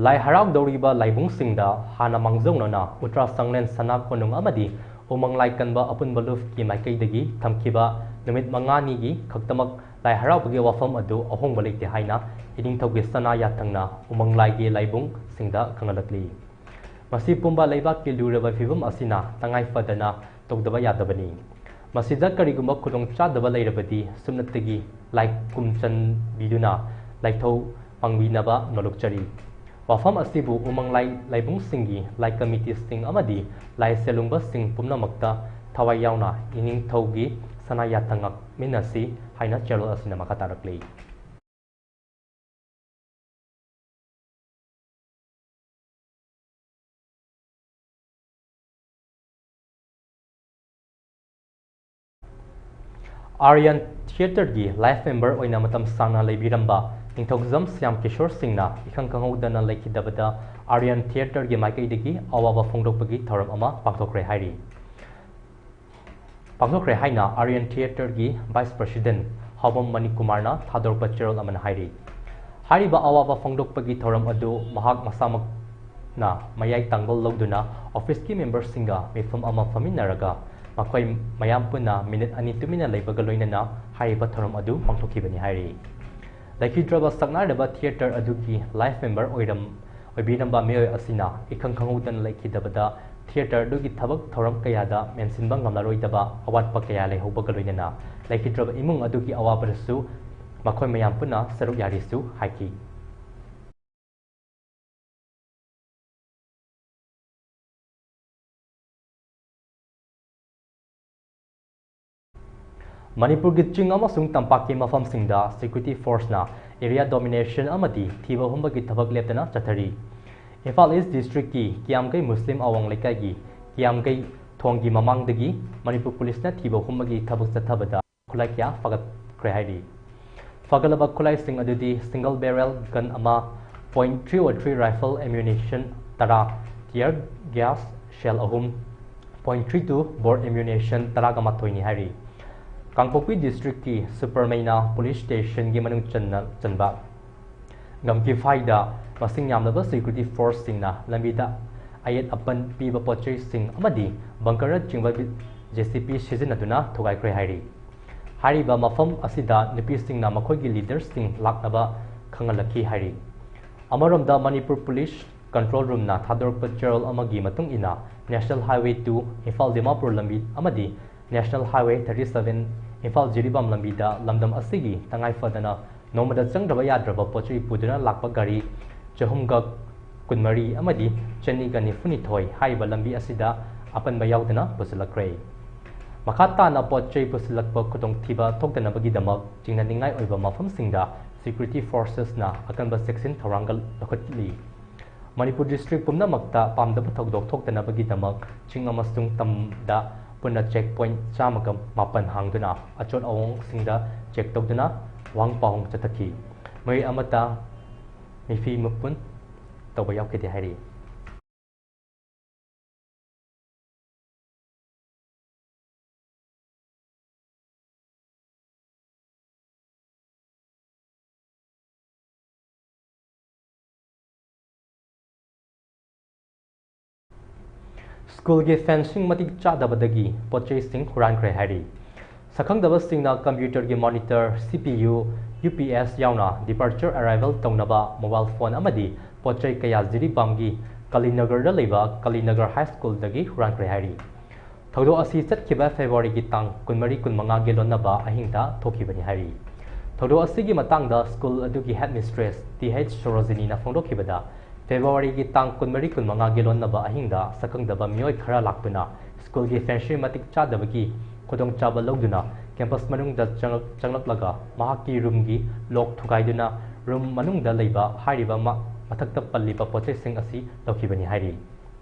ꯂꯥꯏ ꯍꯔꯥꯎꯗꯧꯔꯤꯕ ꯂꯥꯏꯕꯨꯡꯁꯤꯡꯗ ꯍꯥꯟꯅ ꯃꯥꯡꯖꯧꯅꯅ ꯎꯇ꯭ꯔꯥ ꯁꯪꯂꯦꯟ ꯁꯅꯥ ꯀꯣꯅꯨꯡ ꯑꯃꯗꯤ ꯎꯃꯪ ꯂꯥꯏ ꯀꯟꯕ ꯑꯄꯨꯟꯕ ꯂꯨꯞꯀꯤ ꯃꯥꯏꯀꯩꯗꯒꯤ ꯊꯝꯈꯤꯕ ꯅꯨꯃꯤꯠ ꯃꯉꯥꯅꯤꯒꯤ ꯈꯛꯇꯃꯛ ꯂꯥꯏ ꯍꯔꯥꯎꯕꯒꯤ ꯋꯥꯐꯝ ꯑꯗꯨ ꯑꯍꯣꯡꯕ ꯂꯩꯇꯦ ꯍꯥꯏꯅ ꯏꯅꯤꯡꯊꯧꯒꯤ ꯁꯅꯥ ꯌꯥꯊꯪꯅ ꯎꯃꯪ ꯂꯥꯏꯒꯤ ꯂꯥꯏꯕꯨꯡꯁꯤꯡꯗ ꯈꯪꯍꯜꯂꯛꯂꯤ꯫ ꯃꯁꯤ ꯄꯨꯝꯕ ꯂꯩꯕꯥꯛꯀꯤ ꯂꯨꯔꯕ ꯐꯤꯕꯝ ꯑꯁꯤꯅ ꯇꯉꯥꯏ ꯐꯗꯅ ꯇꯧꯗꯕ ꯌꯥꯗꯕꯅꯤ꯫ ꯃꯁꯤꯗ ꯀꯔꯤꯒꯨꯝꯕ ꯈꯨꯗꯣꯡꯆꯥꯗꯕ ꯂꯩꯔꯕꯗꯤ ꯁꯨꯞꯅꯇꯒꯤ ꯂꯥꯏꯀꯨꯝ ꯆꯟꯕꯤꯗꯨꯅ ꯂꯥꯏꯊꯧ ꯄꯥꯡꯕꯤꯅꯕ ꯅꯣꯜꯂꯨꯛꯆꯔꯤ꯫ ꯋꯥꯐꯝ ꯑꯁꯤꯕꯨ ꯎꯃꯪ ꯂꯥꯏ ꯂꯥꯏꯕꯨꯡꯁꯤꯡꯒꯤ ꯂꯥꯏ ꯀꯃꯤꯇꯤꯁꯤꯡ ꯑꯃꯗꯤ ꯂꯥꯏ ꯁꯦꯜꯂꯨꯡꯕꯁꯤꯡ ꯄꯨꯝꯅꯃꯛꯇ ꯊꯋꯥꯏ ꯌꯥꯎꯅ ꯏꯅꯤꯡꯊꯧꯒꯤ ꯁꯅꯥ ꯌꯥꯊꯪ ꯉꯥꯛꯃꯤꯟꯅꯁꯤ ꯍꯥꯏꯅ ꯆꯦꯔꯣꯜ ꯑꯁꯤꯅ ꯃꯈꯥ ꯇꯥꯔꯛꯂꯤ꯫ ꯑꯥꯔꯌꯟ ꯊꯤꯌꯦꯇꯔꯒꯤ ꯂꯥꯏꯐ ꯃꯦꯝꯕꯔ ꯑꯣꯏꯅ ꯃꯇꯝ ꯁꯥꯡꯅ ꯂꯩꯕꯤꯔꯝꯕ ꯅꯤꯡꯊꯧꯖꯝ ꯁ꯭ꯌꯥꯝ ꯀꯤꯁꯣꯔ ꯁꯤꯡꯅ ꯏꯈꯪ ꯈꯪꯍꯧꯗꯅ ꯂꯩꯈꯤꯗꯕꯗ ꯑꯥꯔꯌꯟ ꯊꯤꯌꯦꯇꯔꯒꯤ ꯃꯥꯏꯀꯩꯗꯒꯤ ꯑꯋꯥꯕ ꯐꯣꯡꯗꯣꯛꯄꯒꯤ ꯊꯧꯔꯝ ꯑꯃ ꯄꯥꯡꯊꯣꯛꯈ꯭ꯔꯦ ꯍꯥꯏꯔꯤ꯫ ꯄꯥꯡꯊꯣꯛꯈ꯭ꯔꯦ ꯍꯥꯏꯅ ꯑꯥꯔꯌꯟ ꯊꯤꯌꯦꯇꯔꯒꯤ ꯚꯥꯏꯁ ꯄ꯭ꯔꯁꯤꯗꯦꯟ ꯍꯥꯎꯕꯝ ꯃꯅꯤ ꯀꯨꯃꯥꯔꯅ ꯊꯥꯗꯣꯔꯛꯄ ꯆꯦꯔꯣꯜ ꯑꯃꯅ ꯍꯥꯏꯔꯤ꯫ ꯍꯥꯏꯔꯤꯕ ꯑꯋꯥꯕ ꯐꯣꯡꯗꯣꯛꯄꯒꯤ ꯊꯧꯔꯝ ꯑꯗꯨ ꯃꯍꯥꯛ ꯃꯁꯥꯃꯛꯅ ꯃꯌꯥꯏ ꯇꯥꯡꯒꯣꯜ ꯂꯧꯗꯨꯅ ꯑꯣꯐꯤꯁꯀꯤ ꯃꯦꯝꯕꯔꯁꯤꯡꯒ ꯃꯤꯐꯝ ꯑꯃ ꯐꯝꯃꯤꯟꯅꯔꯒ ꯃꯈꯣꯏ ꯃꯌꯥꯝ ꯄꯨꯟꯅ ꯃꯤꯅꯤꯠ ꯑꯅꯤ ꯇꯨꯃꯤꯟꯅ ꯂꯩꯕꯒ ꯂꯣꯏꯅꯅ ꯍꯥꯏꯔꯤꯕ ꯊꯧꯔꯝ ꯑꯗꯨ ꯄꯥꯡꯊꯣꯛꯈꯤꯕꯅꯤ ꯍꯥꯏꯔꯤ꯫ ꯂꯩꯈꯤꯗ꯭ꯔꯕ ꯁꯛꯅꯥꯏꯔꯕ ꯊꯤꯌꯦꯇꯔ ꯑꯗꯨꯒꯤ ꯂꯥꯏꯐ ꯃꯦꯝꯕꯔ ꯑꯣꯏꯔꯝ-, ꯑꯣꯏꯕꯤꯔꯝꯕ ꯃꯤꯑꯣꯏ ꯑꯁꯤꯅ ꯏꯈꯪ ꯈꯪꯍꯧꯗꯅ ꯂꯩꯈꯤꯗꯕꯗ ꯊꯤꯌꯦꯇꯔ ꯑꯗꯨꯒꯤ ꯊꯕꯛ ꯊꯧꯔꯝ ꯀꯌꯥꯗ ꯃꯦꯟꯁꯤꯟꯕ ꯉꯝꯂꯔꯣꯏꯗꯕ ꯑꯋꯥꯠꯄ ꯀꯌꯥ ꯂꯩꯍꯧꯕꯒ ꯂꯣꯏꯅꯅ ꯂꯩꯈꯤꯗ꯭ꯔꯕ ꯏꯃꯨꯡ ꯑꯗꯨꯒꯤ ꯑꯋꯥꯕꯗꯁꯨ ꯃꯈꯣꯏ ꯃꯌꯥꯝ ꯄꯨꯟꯅ ꯁꯔꯨꯛ ꯌꯥꯔꯤꯁꯨ ꯍꯥꯏꯈꯤ꯫ ꯃꯅꯤꯄꯨꯔꯒꯤ ꯆꯤꯡ ꯑꯃꯁꯨꯡ ꯇꯝꯄꯥꯛꯀꯤ ꯃꯐꯝꯁꯤꯡꯗ ꯁꯦꯀ꯭ꯌꯨꯔꯤꯇꯤ ꯐꯣꯔꯁꯅ ꯑꯦꯔꯤꯌꯥ ꯗꯣꯃꯤꯅꯦꯁꯟ ꯑꯃꯗꯤ ꯊꯤꯕ ꯍꯨꯝꯕꯒꯤ ꯊꯕꯛ ꯂꯦꯞꯇꯅ ꯆꯠꯊꯔꯤ꯫ ꯏꯝꯐꯥꯜ ꯏꯁ ꯗꯤꯁꯇ꯭ꯔꯤꯛꯀꯤ ꯀꯤꯌꯥꯝꯒꯩ ꯃꯨꯁꯂꯤꯝ ꯑꯋꯥꯡ ꯂꯩꯀꯥꯏꯒꯤ ꯀꯤꯌꯥꯝꯒꯩ ꯊꯣꯡꯒꯤ ꯃꯃꯥꯡꯗꯒꯤ ꯃꯅꯤꯄꯨꯔ ꯄꯨꯂꯤꯁꯅ ꯊꯤꯕ ꯍꯨꯝꯕꯒꯤ ꯊꯕꯛ ꯆꯠꯊꯕꯗ ꯈꯨꯠꯂꯥꯏ ꯀꯌꯥ ꯐꯥꯒꯠꯈ꯭ꯔꯦ ꯍꯥꯏꯔꯤ꯫ ꯐꯒꯠꯂꯕ ꯈꯨꯠꯂꯥꯏꯁꯤꯡ ꯑꯗꯨꯗꯤ ꯁꯤꯡꯒꯜ ꯕꯦꯔꯦꯜ ꯒꯟ ꯑꯃ, ꯄꯣꯏꯟ ꯊ꯭ꯔꯤ ꯑꯣ ꯊ꯭ꯔꯤ ꯔꯥꯏꯐꯜ ꯑꯦꯃ꯭ꯌꯨꯅꯤꯁꯟ ꯇꯔꯥ, ꯇꯤꯌꯔ ꯒ꯭ꯌꯥꯁ ꯁꯦꯜ ꯑꯍꯨꯝ, ꯄꯣꯏꯟ ꯊ꯭ꯔꯤ ꯇꯨ ꯕꯣꯔ ꯑꯦꯃ꯭ꯌꯨꯅꯤꯁꯟ ꯇꯔꯥꯒ ꯃꯥꯊꯣꯏꯅꯤ ꯍꯥꯏꯔꯤ꯫ ꯀꯥꯡꯄꯣꯛꯄꯤ ꯗꯤꯁꯇ꯭ꯔꯤꯛꯀꯤ ꯁꯨꯄꯔꯃꯩꯅꯥ ꯄꯨꯂꯤꯁ ꯁ꯭ꯇꯦꯁꯟꯒꯤ ꯃꯅꯨꯡ ꯆꯟꯅ ꯆꯟꯕ ꯒꯝꯀꯤꯐꯥꯏꯗ ꯃꯁꯤꯡ ꯌꯥꯝꯂꯕ ꯁꯦꯀ꯭ꯌꯨꯔꯤꯇꯤ ꯐꯣꯔꯁꯁꯤꯡꯅ ꯂꯝꯕꯤꯗ ꯑꯌꯦꯠ ꯑꯄꯟ ꯄꯤꯕ ꯄꯣꯠꯆꯩꯁꯤꯡ ꯑꯃꯗꯤ ꯕꯪꯀꯔꯅꯆꯤꯡꯕ ꯖꯦ ꯁꯤ ꯄꯤ ꯁꯤꯖꯤꯟꯅꯗꯨꯅ ꯊꯨꯒꯥꯏꯈ꯭ꯔꯦ ꯍꯥꯏꯔꯤ꯫ ꯍꯥꯏꯔꯤꯕ ꯃꯐꯝ ꯑꯁꯤꯗ ꯅꯨꯄꯤꯁꯤꯡꯅ ꯃꯈꯣꯏꯒꯤ ꯂꯤꯗꯔꯁꯤꯡ ꯂꯥꯛꯅꯕ ꯈꯪꯍꯜꯂꯛꯈꯤ ꯍꯥꯏꯔꯤ꯫ ꯑꯃꯔꯣꯝꯗ ꯃꯅꯤꯄꯨꯔ ꯄꯨꯂꯤꯁ ꯀꯟꯇ꯭ꯔꯣꯜ ꯔꯨꯝꯅ ꯊꯥꯗꯣꯔꯛꯄ ꯆꯦꯔꯣꯜ ꯑꯃꯒꯤ ꯃꯇꯨꯡ ꯏꯟꯅ national highway two Imphal Dimapur ꯂꯝꯕꯤ ꯑꯃꯗꯤ national highway thirty seven Imphal Jiribam ꯂꯝꯕꯤꯗ ꯂꯝꯗꯝ ꯑꯁꯤꯒꯤ ꯇꯉꯥꯏ ꯐꯗꯅ ꯅꯣꯡꯃꯗ ꯆꯪꯗ꯭ꯔꯕ ꯌꯥꯗ꯭ꯔꯕ ꯄꯣꯠꯆꯩ ꯄꯨꯗꯨꯅ ꯂꯥꯛꯄ ꯒꯥꯔꯤ ꯆꯍꯨꯝꯒ ꯀꯨꯟꯃꯔꯤ ꯑꯃꯗꯤ ꯆꯅꯤꯒ ꯅꯤꯐꯨꯅꯤꯊꯣꯏ ꯍꯥꯏꯔꯤꯕ ꯂꯝꯕꯤ ꯑꯁꯤꯗ ꯑꯄꯟꯕ ꯌꯥꯎꯗꯅ ꯄꯨꯁꯤꯜꯂꯛꯈ꯭ꯔꯦ꯫ ꯃꯈꯥ ꯇꯥꯅ ꯄꯣꯠ ꯆꯩ ꯄꯨꯁꯤꯜꯂꯛꯄ ꯈꯨꯗꯣꯡꯊꯤꯕ ꯊꯣꯛꯇꯅꯕꯒꯤꯗꯃꯛ ꯆꯤꯡꯅꯅꯤꯡꯉꯥꯏ ꯑꯣꯏꯕ ꯃꯐꯝꯁꯤꯡꯗ ꯁꯦꯀ꯭ꯌꯨꯔꯤꯇꯤ ꯐꯣꯔꯁꯦꯁꯅ ꯑꯀꯟꯕ ꯆꯦꯛꯁꯤꯟ ꯊꯧꯔꯥꯡꯒ ꯂꯧꯈꯠꯂꯤ꯫ ꯃꯅꯤꯄꯨꯔ ꯗꯤꯁꯇ꯭ꯔꯤꯛ ꯄꯨꯝꯅꯃꯛꯇ ꯄꯥꯝꯗꯕ ꯊꯧꯗꯣꯛ ꯊꯣꯛꯇꯅꯕꯒꯤꯗꯃꯛ ꯆꯤꯡ ꯑꯃꯁꯨꯡ ꯇꯝꯗ ꯄꯨꯟꯅ check point ꯆꯥꯝꯃꯒ ꯃꯥꯄꯟ ꯍꯥꯡꯗꯨꯅ ꯑꯆꯣꯠ ꯑꯋꯣꯡꯁꯤꯡꯗ check ꯇꯧꯗꯨꯅ ꯋꯥꯍꯪ ꯄꯥꯎꯍꯪ ꯆꯠꯊꯈꯤ꯫ ꯃꯤꯑꯣꯏ ꯑꯃꯠꯇ ꯃꯤꯐꯤ ꯃꯄꯨꯟ ꯇꯧꯕ ꯌꯥꯎꯈꯤꯗꯦ ꯍꯥꯏꯔꯤ꯫ ꯁ꯭ꯀꯨꯜꯒꯤ fencing ꯃꯇꯤꯛ ꯆꯥꯗꯕꯗꯒꯤ ꯄꯣꯠ ꯆꯩꯁꯤꯡ ꯍꯨꯔꯥꯟꯈ꯭ꯔꯦ ꯍꯥꯏꯔꯤ꯫ ꯁꯛꯈꯪꯗꯕꯁꯤꯡꯅ computerꯒꯤ monitor, C P U, U P S ꯌꯥꯎꯅ departure arrival ꯇꯧꯅꯕ mobile phone ꯑꯃꯗꯤ ꯄꯣꯠ ꯆꯩ ꯀꯌꯥ ꯖꯤꯔꯤꯕꯥꯝꯒꯤ ꯀꯂꯤꯅꯒꯔꯗ ꯂꯩꯕ ꯀꯂꯤꯅꯒꯔ High Schoolꯗꯒꯤ ꯍꯨꯔꯥꯟꯈ꯭ꯔꯦ ꯍꯥꯏꯔꯤ꯫ ꯊꯧꯗꯣꯛ ꯑꯁꯤ ꯆꯠꯈꯤꯕ Februaryꯒꯤ ꯇꯥꯡ ꯀꯨꯟꯃꯔꯤ, ꯀꯨꯟꯃꯉꯥꯒꯤ ꯂꯣꯟꯅꯕ ꯑꯍꯤꯡꯗ ꯊꯣꯛꯈꯤꯕꯅꯤ ꯍꯥꯏꯔꯤ꯫ ꯊꯧꯗꯣꯛ ꯑꯁꯤꯒꯤ ꯃꯇꯥꯡꯗ ꯁ꯭ꯀꯨꯜ ꯑꯗꯨꯒꯤ headmistress T H ꯁꯣꯔꯣꯖꯤꯅꯤꯅ ꯐꯣꯡꯗꯣꯛꯈꯤꯕꯗ, Februaryꯒꯤ ꯇꯥꯡ ꯀꯨꯟꯃꯔꯤ, ꯀꯨꯟꯃꯉꯥꯒꯤ ꯂꯣꯟꯅꯕ ꯑꯍꯤꯡꯗ ꯁꯛꯈꯪꯗꯕ ꯃꯤꯑꯣꯏ ꯈꯔ ꯂꯥꯛꯇꯨꯅ ꯁ꯭ꯀꯨꯜꯒꯤ fencing ꯃꯇꯤꯛ ꯆꯥꯗꯕꯒꯤ ꯈꯨꯗꯣꯡꯆꯥꯕ ꯂꯧꯗꯨꯅ campus ꯃꯅꯨꯡꯗ ꯆꯪꯂꯛ-, ꯆꯪꯂꯛꯂꯒ ꯃꯍꯥꯛꯀꯤ roomꯒꯤ lock ꯊꯨꯒꯥꯏꯗꯨꯅ room ꯃꯅꯨꯡꯗ ꯂꯩꯕ ꯍꯥꯏꯔꯤꯕ ꯃ-, ꯃꯊꯛꯇ ꯄꯜꯂꯤꯕ ꯄꯣꯠꯆꯩꯁꯤꯡ ꯑꯁꯤ ꯂꯧꯈꯤꯕꯅꯤ ꯍꯥꯏꯔꯤ꯫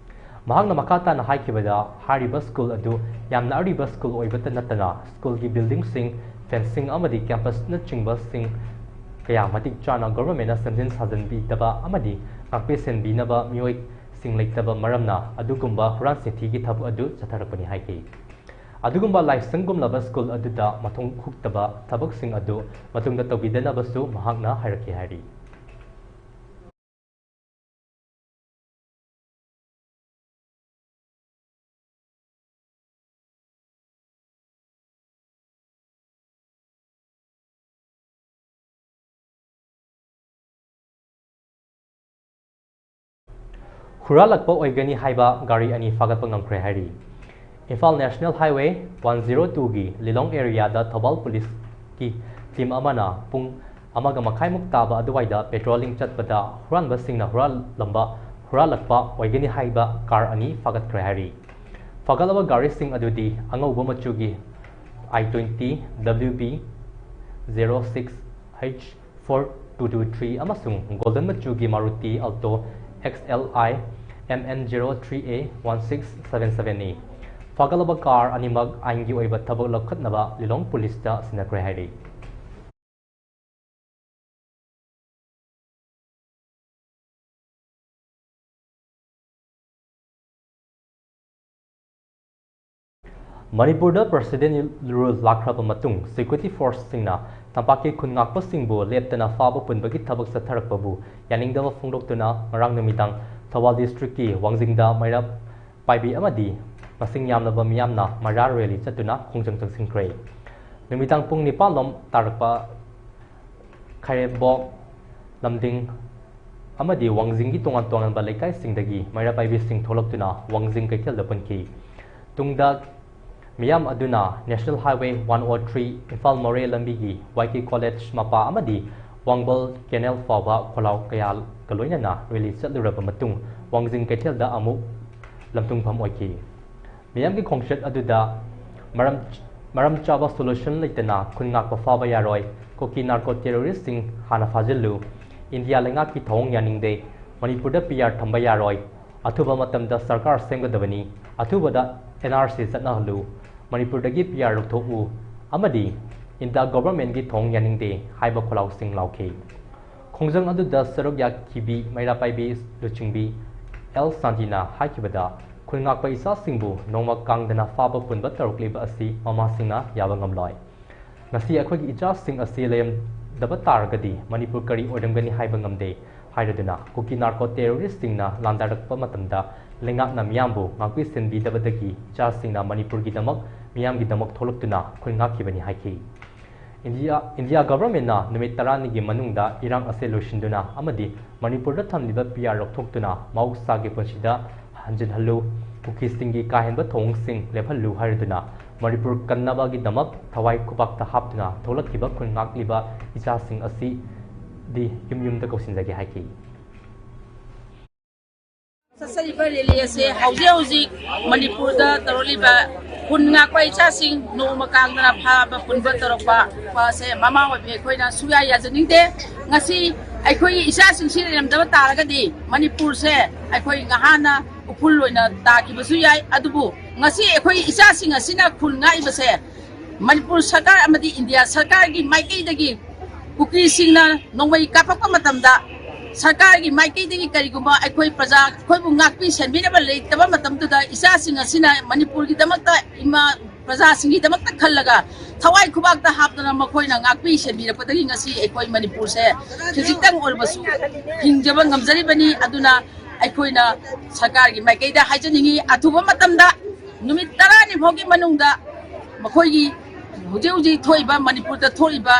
ꯃꯍꯥꯛꯅ ꯃꯈꯥ ꯇꯥꯅ ꯍꯥꯏꯈꯤꯕꯗ, ꯍꯥꯏꯔꯤꯕ ꯁ꯭ꯀꯨꯜ ꯑꯗꯨ ꯌꯥꯝꯅ ꯑꯔꯤꯕ ꯁ꯭ꯀꯨꯜ ꯑꯣꯏꯕꯇ ꯅꯠꯇꯅ ꯁ꯭ꯀꯨꯜꯒꯤ buildingꯁꯤꯡ, fencing ꯑꯃꯗꯤ campusꯅꯆꯤꯡꯕꯁꯤꯡ ꯀꯌꯥ ꯃꯇꯤꯛ ꯆꯥꯅ governmentꯅ ꯁꯦꯝꯖꯤꯟ ꯁꯥꯖꯤꯟꯕꯤꯗꯕ ꯑꯃꯗꯤ ꯉꯥꯛꯄꯤ ꯁꯦꯟꯕꯤꯅꯕ ꯃꯤꯑꯣꯏꯁꯤꯡ ꯂꯩꯇꯕ ꯃꯔꯝꯅ ꯑꯗꯨꯒꯨꯝꯕ ꯍꯨꯔꯥꯟ ꯆꯤꯟꯊꯤꯒꯤ ꯊꯕꯛ ꯑꯗꯨ ꯆꯠꯊꯔꯛꯄꯅꯤ ꯍꯥꯏꯈꯤ꯫ ꯑꯗꯨꯒꯨꯝꯕ ꯂꯥꯏꯁꯪꯒꯨꯝꯂꯕ ꯁ꯭ꯀꯨꯜ ꯑꯗꯨꯗ ꯃꯊꯣꯡ ꯍꯨꯛꯇꯕ ꯊꯕꯛꯁꯤꯡ ꯑꯗꯨ ꯃꯇꯨꯡꯗ ꯇꯧꯕꯤꯗꯅꯕꯁꯨ ꯃꯍꯥꯛꯅ ꯍꯥꯏꯔꯛꯈꯤ ꯍꯥꯏꯔꯤ꯫ ꯍꯨꯔꯥꯜꯂꯛꯄ ꯑꯣꯏꯒꯅꯤ ꯍꯥꯏꯕ ꯒꯥꯔꯤ ꯑꯅꯤ ꯐꯥꯒꯠꯄ ꯉꯝꯈ꯭ꯔꯦ ꯍꯥꯏꯔꯤ꯫ Imphal National Highway one zero twoꯒꯤ ꯂꯤꯂꯣꯡ areaꯗ ꯊꯧꯕꯥꯜ policeꯀꯤ team ꯑꯃꯅ ꯄꯨꯡ ꯑꯃꯒ ꯃꯈꯥꯏꯃꯨꯛ ꯇꯥꯕ ꯑꯗꯨꯋꯥꯏꯗ patrolling ꯆꯠꯄꯗ ꯍꯨꯔꯥꯟꯕꯁꯤꯡꯅ ꯍꯨꯔꯥꯜꯂꯝꯕ, ꯍꯨꯔꯥꯜꯂꯛꯄ ꯑꯣꯏꯒꯅꯤ ꯍꯥꯏꯕ car ꯑꯅꯤ ꯐꯥꯒꯠꯈ꯭ꯔꯦ ꯍꯥꯏꯔꯤ꯫ ꯐꯥꯒꯠꯂꯕ ꯒꯥꯔꯤꯁꯤꯡ ꯑꯗꯨꯗꯤ ꯑꯉꯧꯕ ꯃꯆꯨꯒꯤ I twenty W B zero six H four two two three ꯑꯃꯁꯨꯡ golden ꯃꯆꯨꯒꯤ Maruti Alto X L I M N zero three A one six seven sevenꯅꯤ꯫ ꯐꯥꯒꯠꯂꯕ ꯀꯥꯔ ꯑꯅꯤꯃꯛ ꯑꯥꯏꯟꯒꯤ ꯑꯣꯏꯕ ꯊꯕꯛ ꯂꯧꯈꯠꯅꯕ ꯂꯤꯂꯣꯡ ꯄꯨꯂꯤꯁꯇ ꯁꯤꯟꯅꯈ꯭ꯔꯦ ꯍꯥꯏꯔꯤ꯫ ꯃꯅꯤꯄꯨꯔꯗ President Rule ꯂꯥꯛꯈ꯭ꯔꯕ ꯃꯇꯨꯡ, security forceꯁꯤꯡꯅ ꯇꯝꯄꯥꯛꯀꯤ ꯈꯨꯟ ꯉꯥꯛꯄꯁꯤꯡꯕꯨ ꯂꯦꯞꯇꯅ ꯐꯥꯕ ꯄꯨꯟꯕꯒꯤ ꯊꯕꯛ ꯆꯠꯊꯔꯛꯄꯕꯨ ꯌꯥꯅꯤꯡꯗꯕ ꯐꯣꯡꯗꯣꯛꯇꯨꯅ ꯉꯔꯥꯡ ꯅꯨꯃꯤꯗꯥꯡ ꯊꯧꯕꯥꯜ districtꯀꯤ ꯋꯥꯡꯖꯤꯡꯗ ꯃꯩꯔꯥ ꯄꯥꯏꯕꯤ ꯑꯃꯗꯤ ꯃꯁꯤꯡ ꯌꯥꯝꯂꯕ ꯃꯤꯌꯥꯝꯅ ꯃꯩꯔꯥ rally ꯆꯠꯇꯨꯅ ꯈꯣꯡꯖꯪ ꯆꯪꯁꯤꯟꯈ꯭ꯔꯦ꯫ ꯅꯨꯃꯤꯗꯥꯡ ꯄꯨꯡ ꯅꯤꯄꯥꯟ ꯂꯣꯝ ꯇꯥꯔꯛꯄ ꯈꯥꯏꯔꯦꯝꯕꯣꯛ, ꯂꯝꯗꯤꯡ ꯑꯃꯗꯤ ꯋꯥꯡꯖꯤꯡꯒꯤ ꯇꯣꯉꯥꯟ ꯇꯣꯉꯥꯟꯕ ꯂꯩꯀꯥꯏꯁꯤꯡꯗꯒꯤ ꯃꯩꯔꯥ ꯄꯥꯏꯕꯤꯁꯤꯡ ꯊꯣꯛꯂꯛꯇꯨꯅ ꯋꯥꯡꯖꯤꯡ ꯀꯩꯊꯦꯜꯗ ꯄꯨꯟꯈꯤ꯫ ꯇꯨꯡꯗ ꯃꯤꯌꯥꯝ ꯑꯗꯨꯅ National Highway one oh three Imphal ꯃꯣꯔꯦ ꯂꯝꯕꯤꯒꯤ ꯋꯥꯏ ꯀꯦ ꯀꯣꯂꯦꯖ ꯃꯄꯥ ꯑꯃꯗꯤ ꯋꯥꯡꯕꯜ ꯀꯦꯅꯦꯜ ꯐꯥꯎꯕ ꯈꯣꯜꯂꯥꯎ ꯀꯌꯥꯒ ꯂꯣꯏꯅꯅ rally ꯆꯠꯂꯨꯔꯕ ꯃꯇꯨꯡ ꯋꯥꯡꯖꯤꯡ ꯀꯩꯊꯦꯜꯗ ꯑꯃꯨꯛ ꯂꯝꯇꯨꯡꯐꯝ ꯑꯣꯏꯈꯤ꯫ ꯃꯤꯌꯥꯝꯒꯤ ꯈꯣꯡꯆꯠ ꯑꯗꯨꯗ ꯃꯔꯝ, ꯃꯔꯝ ꯆꯥꯕ solution ꯂꯩꯇꯅ ꯈꯨꯟ ꯉꯥꯛꯄ ꯐꯥꯕ ꯌꯥꯔꯣꯏ, ꯀꯨꯀꯤ narco terroristꯁꯤꯡ ꯍꯥꯟꯅ ꯐꯥꯖꯤꯜꯂꯨ, ꯏꯟꯗꯤꯌꯥ ꯂꯩꯉꯥꯛꯀꯤ ꯊꯧꯑꯣꯡ ꯌꯥꯅꯤꯡꯗꯦ, ꯃꯅꯤꯄꯨꯔꯗ P R ꯊꯝꯕ ꯌꯥꯔꯣꯏ, ꯑꯊꯨꯕ ꯃꯇꯝꯗ ꯁꯔꯀꯥꯔ ꯁꯦꯝꯒꯗꯕꯅꯤ, ꯑꯊꯨꯕꯗ N R C ꯆꯠꯅꯍꯜꯂꯨ, ꯃꯅꯤꯄꯨꯔꯗꯒꯤ P R ꯂꯧꯊꯣꯛꯎ ꯑꯃꯗꯤ ꯏꯟꯗꯤꯌꯥ governmentꯀꯤ ꯊꯧꯑꯣꯡ ꯌꯥꯅꯤꯡꯗꯦ ꯍꯥꯏꯕ ꯈꯣꯜꯂꯥꯎꯁꯤꯡ ꯂꯥꯎꯈꯤ꯫ ꯈꯣꯡꯖꯪ ꯑꯗꯨꯗ ꯁꯔꯨꯛ ꯌꯥꯈꯤꯕꯤ ꯃꯩꯔꯥ ꯄꯥꯏꯕꯤ ꯂꯨꯆꯤꯡꯕꯤ ꯑꯦꯜ ꯁꯥꯟꯇꯤꯅ ꯍꯥꯏꯈꯤꯕꯗ, ꯈꯨꯟ ꯉꯥꯛꯄ ꯏꯆꯥꯁꯤꯡꯕꯨ ꯅꯣꯡꯃ ꯀꯥꯡꯗꯅ ꯐꯥꯕ ꯄꯨꯟꯕ ꯇꯧꯔꯛꯂꯤꯕ ꯑꯁꯤ ꯃꯃꯥꯁꯤꯡꯅ ꯌꯥꯕ ꯉꯝꯂꯣꯏ꯫ ꯉꯁꯤ ꯑꯩꯈꯣꯏꯒꯤ ꯏꯆꯥꯁꯤꯡ ꯑꯁꯤ ꯂꯩꯔꯝꯗꯕ ꯇꯥꯔꯒꯗꯤ ꯃꯅꯤꯄꯨꯔ ꯀꯔꯤ ꯑꯣꯏꯔꯝꯒꯅꯤ ꯍꯥꯏꯕ ꯉꯝꯗꯦ ꯍꯥꯏꯔꯗꯨꯅ, ꯀꯨꯀꯤ narco terroristꯁꯤꯡꯅ ꯂꯥꯟꯗꯥꯔꯛꯄ ꯃꯇꯝꯗ ꯂꯩꯉꯥꯛꯅ ꯃꯤꯌꯥꯝꯕꯨ ꯉꯥꯛꯄꯤ ꯁꯦꯟꯕꯤꯗꯕꯗꯒꯤ ꯏꯆꯥꯁꯤꯡꯅ ꯃꯅꯤꯄꯨꯔꯒꯤꯗꯃꯛ, ꯃꯤꯌꯥꯝꯒꯤꯗꯃꯛ ꯊꯣꯛꯂꯛꯇꯨꯅ ꯈꯨꯟ ꯉꯥꯛꯈꯤꯕꯅꯤ ꯍꯥꯏꯈꯤ꯫ ꯏꯟꯗꯤꯌꯥ, ꯏꯟꯗꯤꯌꯥ governmentꯅ ꯅꯨꯃꯤꯠ ꯇꯔꯥꯅꯤꯒꯤ ꯃꯅꯨꯡꯗ ꯏꯔꯥꯡ ꯑꯁꯤ ꯂꯣꯏꯁꯤꯟꯗꯨꯅ ꯑꯃꯗꯤ ꯃꯅꯤꯄꯨꯔꯗ ꯊꯝꯂꯤꯕ P R ꯂꯧꯊꯣꯛꯇꯨꯅ ꯃꯍꯧꯁꯥꯒꯤ ꯄꯨꯟꯁꯤꯗ ꯍꯟꯖꯤꯟꯍꯜꯂꯨ, ꯀꯨꯀꯤꯁꯤꯡꯒꯤ ꯀꯥꯍꯦꯟꯕ ꯊꯧꯑꯣꯡꯁꯤꯡ ꯂꯦꯞꯍꯜꯂꯨ ꯍꯥꯏꯔꯗꯨꯅ ꯃꯅꯤꯄꯨꯔ ꯀꯟꯅꯕꯒꯤꯗꯃꯛ ꯊꯋꯥꯏ ꯈꯨꯕꯥꯛꯇ ꯍꯥꯞꯇꯨꯅ ꯊꯣꯛꯂꯛꯈꯤꯕ ꯈꯨꯟ ꯉꯥꯛꯂꯤꯕ ꯏꯆꯥꯁꯤꯡ ꯑꯁꯤꯗꯤ ꯌꯨꯝ ꯌꯨꯝꯗ ꯀꯧꯁꯤꯟꯖꯒꯦ ꯍꯥꯏꯈꯤ꯫ ꯆꯠꯆꯔꯤꯕ rally ꯑꯁꯦ ꯍꯧꯖꯤꯛ ꯍꯧꯖꯤꯛ ꯃꯅꯤꯄꯨꯔꯗ ꯇꯧꯔꯛꯂꯤꯕ ꯈꯨꯟ ꯉꯥꯛꯄ ꯏꯆꯥꯁꯤꯡ ꯅꯣꯡꯃ ꯀꯥꯡꯗꯅ ꯐꯥꯕ ꯄꯨꯟꯕ ꯇꯧꯔꯛꯄ ꯑꯁꯦ ꯃꯃꯥ ꯑꯣꯏꯕꯤ ꯑꯩꯈꯣꯏꯅ ꯁꯨꯡꯌꯥ ꯌꯥꯖꯅꯤꯡꯗꯦ꯫ ꯉꯁꯤ ꯑꯩꯈꯣꯏꯒꯤ ꯏꯆꯥꯁꯤꯡꯁꯤ ꯂꯩꯔꯝꯗꯕ ꯇꯥꯔꯒꯗꯤ ꯃꯅꯤꯄꯨꯔꯁꯦ ꯑꯩꯈꯣꯏ ꯉꯍꯥꯟꯅ ꯎꯐꯨꯜ ꯑꯣꯏꯅ ꯇꯥꯈꯤꯕꯁꯨ ꯌꯥꯏ꯫ ꯑꯗꯨꯕꯨ ꯉꯁꯤ ꯑꯩꯈꯣꯏ ꯏꯆꯥꯁꯤꯡ ꯑꯁꯤꯅ ꯈꯨꯜ ꯉꯥꯛꯏꯕꯁꯦ ꯃꯅꯤꯄꯨꯔ ꯁꯔꯀꯥꯔ ꯑꯃꯗꯤ ꯏꯟꯗꯤꯌꯥ ꯁꯔꯀꯥꯔꯒꯤ ꯃꯥꯏꯀꯩꯗꯒꯤ ꯀꯨꯀꯤꯁꯤꯡꯅ ꯅꯣꯡꯃꯩ ꯀꯥꯞꯄꯛꯄ ꯃꯇꯝꯗ ꯁꯔꯀꯥꯔꯒꯤ ꯃꯥꯏꯀꯩꯗꯒꯤ ꯀꯔꯤꯒꯨꯝꯕ ꯑꯩꯈꯣꯏ ꯄ꯭ꯔꯖꯥ ꯑꯩꯈꯣꯏꯕꯨ ꯉꯥꯛꯄꯤ ꯁꯦꯟꯕꯤꯅꯕ ꯂꯩꯇꯕ ꯃꯇꯝꯗꯨꯗ ꯏꯆꯥꯁꯤꯡ ꯑꯁꯤꯅ ꯃꯅꯤꯄꯨꯔꯒꯤꯗꯃꯛꯇ ꯏꯃꯥ ꯄ꯭ꯔꯖꯥꯁꯤꯡꯒꯤꯗꯃꯛꯇ ꯈꯜꯂꯒ ꯊꯋꯥꯏ ꯈꯨꯕꯥꯛꯇ ꯍꯥꯞꯇꯨꯅ ꯃꯈꯣꯏꯅ ꯉꯥꯛꯄꯤ ꯁꯦꯟꯕꯤꯔꯛꯄꯗꯒꯤ ꯉꯁꯤ ꯑꯩꯈꯣꯏ ꯃꯅꯤꯄꯨꯔꯁꯦ ꯈꯖꯤꯛꯇꯪ ꯑꯣꯏꯔꯕꯁꯨ ꯍꯤꯡꯖꯕ ꯉꯝꯖꯔꯤꯕꯅꯤ꯫ ꯑꯗꯨꯅ ꯑꯩꯈꯣꯏꯅ ꯁꯔꯀꯥꯔꯒꯤ ꯃꯥꯏꯀꯩꯗ ꯍꯥꯏꯖꯅꯤꯡꯉꯤ, ꯑꯊꯨꯕ ꯃꯇꯝꯗ ꯅꯨꯃꯤꯠ ꯇꯔꯥꯅꯤ ꯐꯥꯎꯒꯤ ꯃꯅꯨꯡꯗ ꯃꯈꯣꯏꯒꯤ ꯍꯧꯖꯤꯛ ꯍꯧꯖꯤꯛ ꯊꯣꯛꯏꯕ ꯃꯅꯤꯄꯨꯔꯗ ꯊꯣꯛꯏꯕ,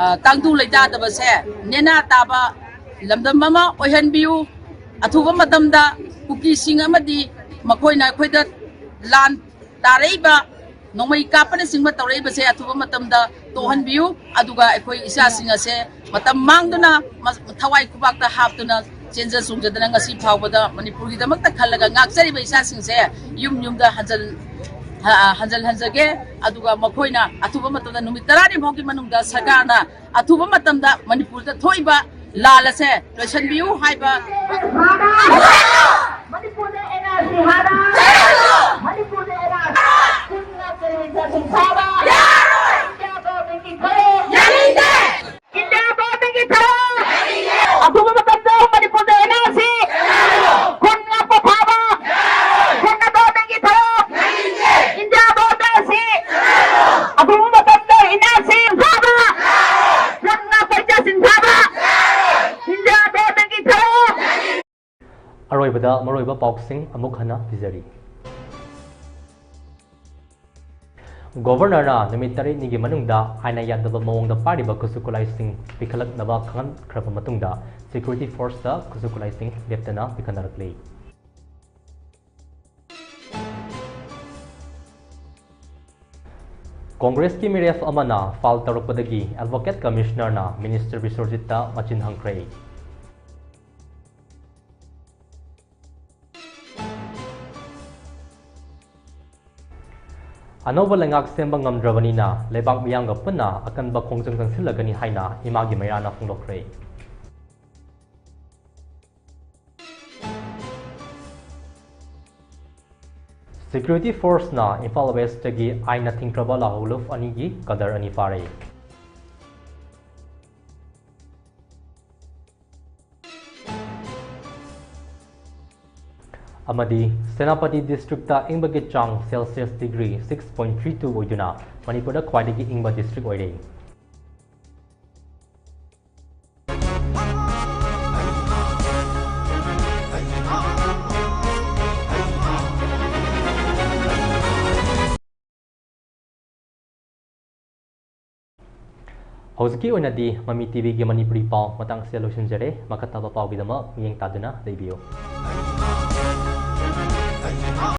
ꯑ, ꯇꯥꯡꯗꯨ ꯂꯩꯇꯥꯗꯕꯁꯦ ꯅꯦꯅꯥ ꯇꯥꯕ ꯂꯝꯗꯝ ꯑꯃ ꯑꯣꯏꯍꯟꯕꯤꯌꯨ꯫ ꯑꯊꯨꯕ ꯃꯇꯝꯗ ꯀꯨꯀꯤꯁꯤꯡ ꯑꯃꯗꯤ ꯃꯈꯣꯏꯅ ꯑꯩꯈꯣꯏꯗ ꯂꯥꯟ ꯇꯥꯔꯛꯏꯕ, ꯅꯣꯡꯃꯩ ꯀꯥꯞꯄꯅꯆꯤꯡꯕ ꯇꯧꯔꯛꯏꯕꯁꯦ ꯑꯊꯨꯕ ꯃꯇꯝꯗ ꯇꯣꯛꯍꯟꯕꯤꯌꯨ꯫ ꯑꯗꯨꯒ ꯑꯩꯈꯣꯏ ꯏꯆꯥꯁꯤꯡ ꯑꯁꯦ ꯃꯇꯝ ꯃꯥꯡꯗꯨꯅ ꯃ-, ꯊꯋꯥꯏ ꯈꯨꯕꯥꯛꯇ ꯍꯥꯞꯇꯨꯅ ꯆꯦꯟꯖ ꯆꯣꯡꯖꯗꯅ ꯉꯁꯤ ꯐꯥꯎꯕꯗ ꯃꯅꯤꯄꯨꯔꯒꯤꯗꯃꯛꯇ ꯈꯜꯂꯒ ꯉꯥꯛꯆꯔꯤꯕ ꯏꯆꯥꯁꯤꯡꯁꯦ ꯌꯨꯝ ꯌꯨꯝꯗ ꯍꯟꯖꯜ-, ꯍ-, ꯍꯟꯖꯜꯍꯟꯖꯒꯦ꯫ ꯑꯗꯨꯒ ꯃꯈꯣꯏꯅ ꯑꯊꯨꯕ ꯃꯇꯝꯗ ꯅꯨꯃꯤꯠ ꯇꯔꯥꯅꯤ ꯐꯥꯎꯒꯤ ꯃꯅꯨꯡꯗ ꯁꯔꯀꯥꯔꯅ ꯑꯊꯨꯕ ꯃꯇꯝꯗ ꯃꯅꯤꯄꯨꯔꯗ ꯊꯣꯛꯏꯕ ꯂꯥꯜ ꯑꯁꯦ ꯂꯣꯏꯁꯤꯟꯕꯤꯌꯨ ꯍꯥꯏꯕ꯫ ꯃꯅꯤꯄꯨꯔꯗ ꯑꯦꯟ ꯑꯥꯔ ꯁꯤ ꯍꯥꯟꯅ! ꯃꯅꯤꯄꯨꯔꯗ ꯑꯦꯟ ꯑꯥꯔ ꯁꯤ! ꯀꯨꯟ ꯉꯥꯛꯇ ꯁꯤꯟꯊꯥꯕ! ꯏꯟꯗꯤꯌꯥ ꯒꯣꯔꯃꯦꯟꯒꯤ ꯊꯕꯛ! ꯌꯥꯅꯤꯡꯗꯦ! ꯏꯟꯗꯤꯌꯥ ꯒꯣꯔꯃꯦꯟꯒꯤ ꯊꯕꯛ! ꯑꯊꯨꯕ ꯃꯇꯝꯗ ꯃꯅꯤꯄꯨꯔꯗ ꯑꯦꯟ ꯑꯥꯔ ꯁꯤ ꯀꯨꯟ ꯉꯥꯛꯄ ꯐꯥꯕ! ꯀꯨꯟ ꯑꯗꯣ ꯅꯪꯒꯤ ꯊꯕꯛ! ꯏꯟꯗꯤꯌꯥ ꯒꯣꯔꯃꯦꯟ ꯑꯁꯤ ꯑꯊꯨꯕ ꯃꯇꯝꯗ ꯏꯟꯗꯤꯌꯥ ꯁꯤ ꯐꯥꯕ! ꯀꯨꯟ ꯉꯥꯛꯄ ꯏꯟꯗꯤꯌꯥ ꯁꯤꯟ ꯐꯥꯕ! ꯏꯟꯗꯤꯌꯥ ꯒꯣꯔꯃꯦꯟꯒꯤ ꯊꯕꯛ! ꯑꯔꯣꯏꯕꯗ ꯃꯔꯨꯑꯣꯏꯕ ꯄꯥꯎꯁꯤꯡ ꯑꯃꯨꯛ ꯍꯟꯅ ꯄꯤꯖꯔꯤ꯫ ꯒꯣꯚꯔꯅꯔꯅ ꯅꯨꯃꯤꯠ ꯇꯔꯦꯠꯅꯤꯒꯤ ꯃꯅꯨꯡꯗ ꯑꯥꯏꯟꯅ ꯌꯥꯗꯕ ꯃꯑꯣꯡꯗ ꯄꯥꯏꯔꯤꯕ ꯈꯨꯠꯁꯨ ꯈꯨꯠꯂꯥꯏꯁꯤꯡ ꯄꯤꯈꯠꯂꯛꯅꯕ ꯈꯪꯍꯟꯈ꯭ꯔꯕ ꯃꯇꯨꯡꯗ security forceꯇ ꯈꯨꯠꯁꯨ ꯈꯨꯠꯂꯥꯏꯁꯤꯡ ꯂꯦꯞꯇꯅ ꯄꯤꯈꯠꯅꯔꯛꯂꯤ꯫ ꯀꯣꯡꯒ꯭ꯔꯦꯁꯀꯤ ꯃꯤꯔꯦꯞ ꯑꯃꯅ file ꯇꯧꯔꯛꯄꯗꯒꯤ Advocate Commissionerꯅ Minister ꯕꯤꯁ꯭ꯋꯔꯖꯤꯠꯇ ꯃꯆꯤꯟ ꯍꯪꯈ꯭ꯔꯦ꯫ ꯑꯅꯧꯕ ꯂꯩꯉꯥꯛ ꯁꯦꯝꯕ ꯉꯝꯗ꯭ꯔꯕꯅꯤꯅ ꯂꯩꯕꯥꯛ ꯃꯤꯌꯥꯝꯒ ꯄꯨꯟꯅ ꯑꯀꯟꯕ ꯈꯣꯡꯖꯪ ꯆꯪꯁꯤꯜꯂꯒꯅꯤ ꯍꯥꯏꯅ ꯏꯃꯥꯒꯤ ꯃꯩꯔꯥꯅ ꯐꯣꯡꯗꯣꯛꯈ꯭ꯔꯦ꯫ Security forceꯅ ꯏꯝꯐꯥꯜ ꯋꯦꯁꯇꯒꯤ ꯑꯥꯏꯟꯅ ꯊꯤꯡꯈ꯭ꯔꯕ ꯂꯥꯍꯧꯂꯨꯞ ꯑꯅꯤꯒꯤ ꯀꯗꯔ ꯑꯅꯤ ꯐꯥꯔꯦ꯫ ꯑꯃꯗꯤ ꯁꯦꯅꯥꯄꯇꯤ ꯗꯤꯁꯇ꯭ꯔꯤꯛꯇ ꯏꯪꯕꯒꯤ ꯆꯥꯡ celsius degree six point three two ꯑꯣꯏꯗꯨꯅ ꯃꯅꯤꯄꯨꯔꯗ ꯈ꯭ꯋꯥꯏꯗꯒꯤ ꯏꯪꯕ ꯗꯤꯁꯇ꯭ꯔꯤꯛ ꯑꯣꯏꯔꯦ꯫ ꯍꯧꯖꯤꯛꯀꯤ ꯑꯣꯏꯅꯗꯤ ꯃꯃꯤ ꯇꯤꯚꯤꯒꯤ ꯃꯅꯤꯄꯨꯔꯤ ꯄꯥꯎ ꯃꯇꯥꯡꯁꯤꯗ ꯂꯣꯏꯁꯤꯟꯖꯔꯦ꯫ ꯃꯈꯥ ꯇꯥꯕ ꯄꯥꯎꯒꯤꯗꯃꯛ ꯃꯤꯠꯌꯦꯡ ꯇꯥꯗꯨꯅ ꯂꯩꯕꯤꯌꯨ꯫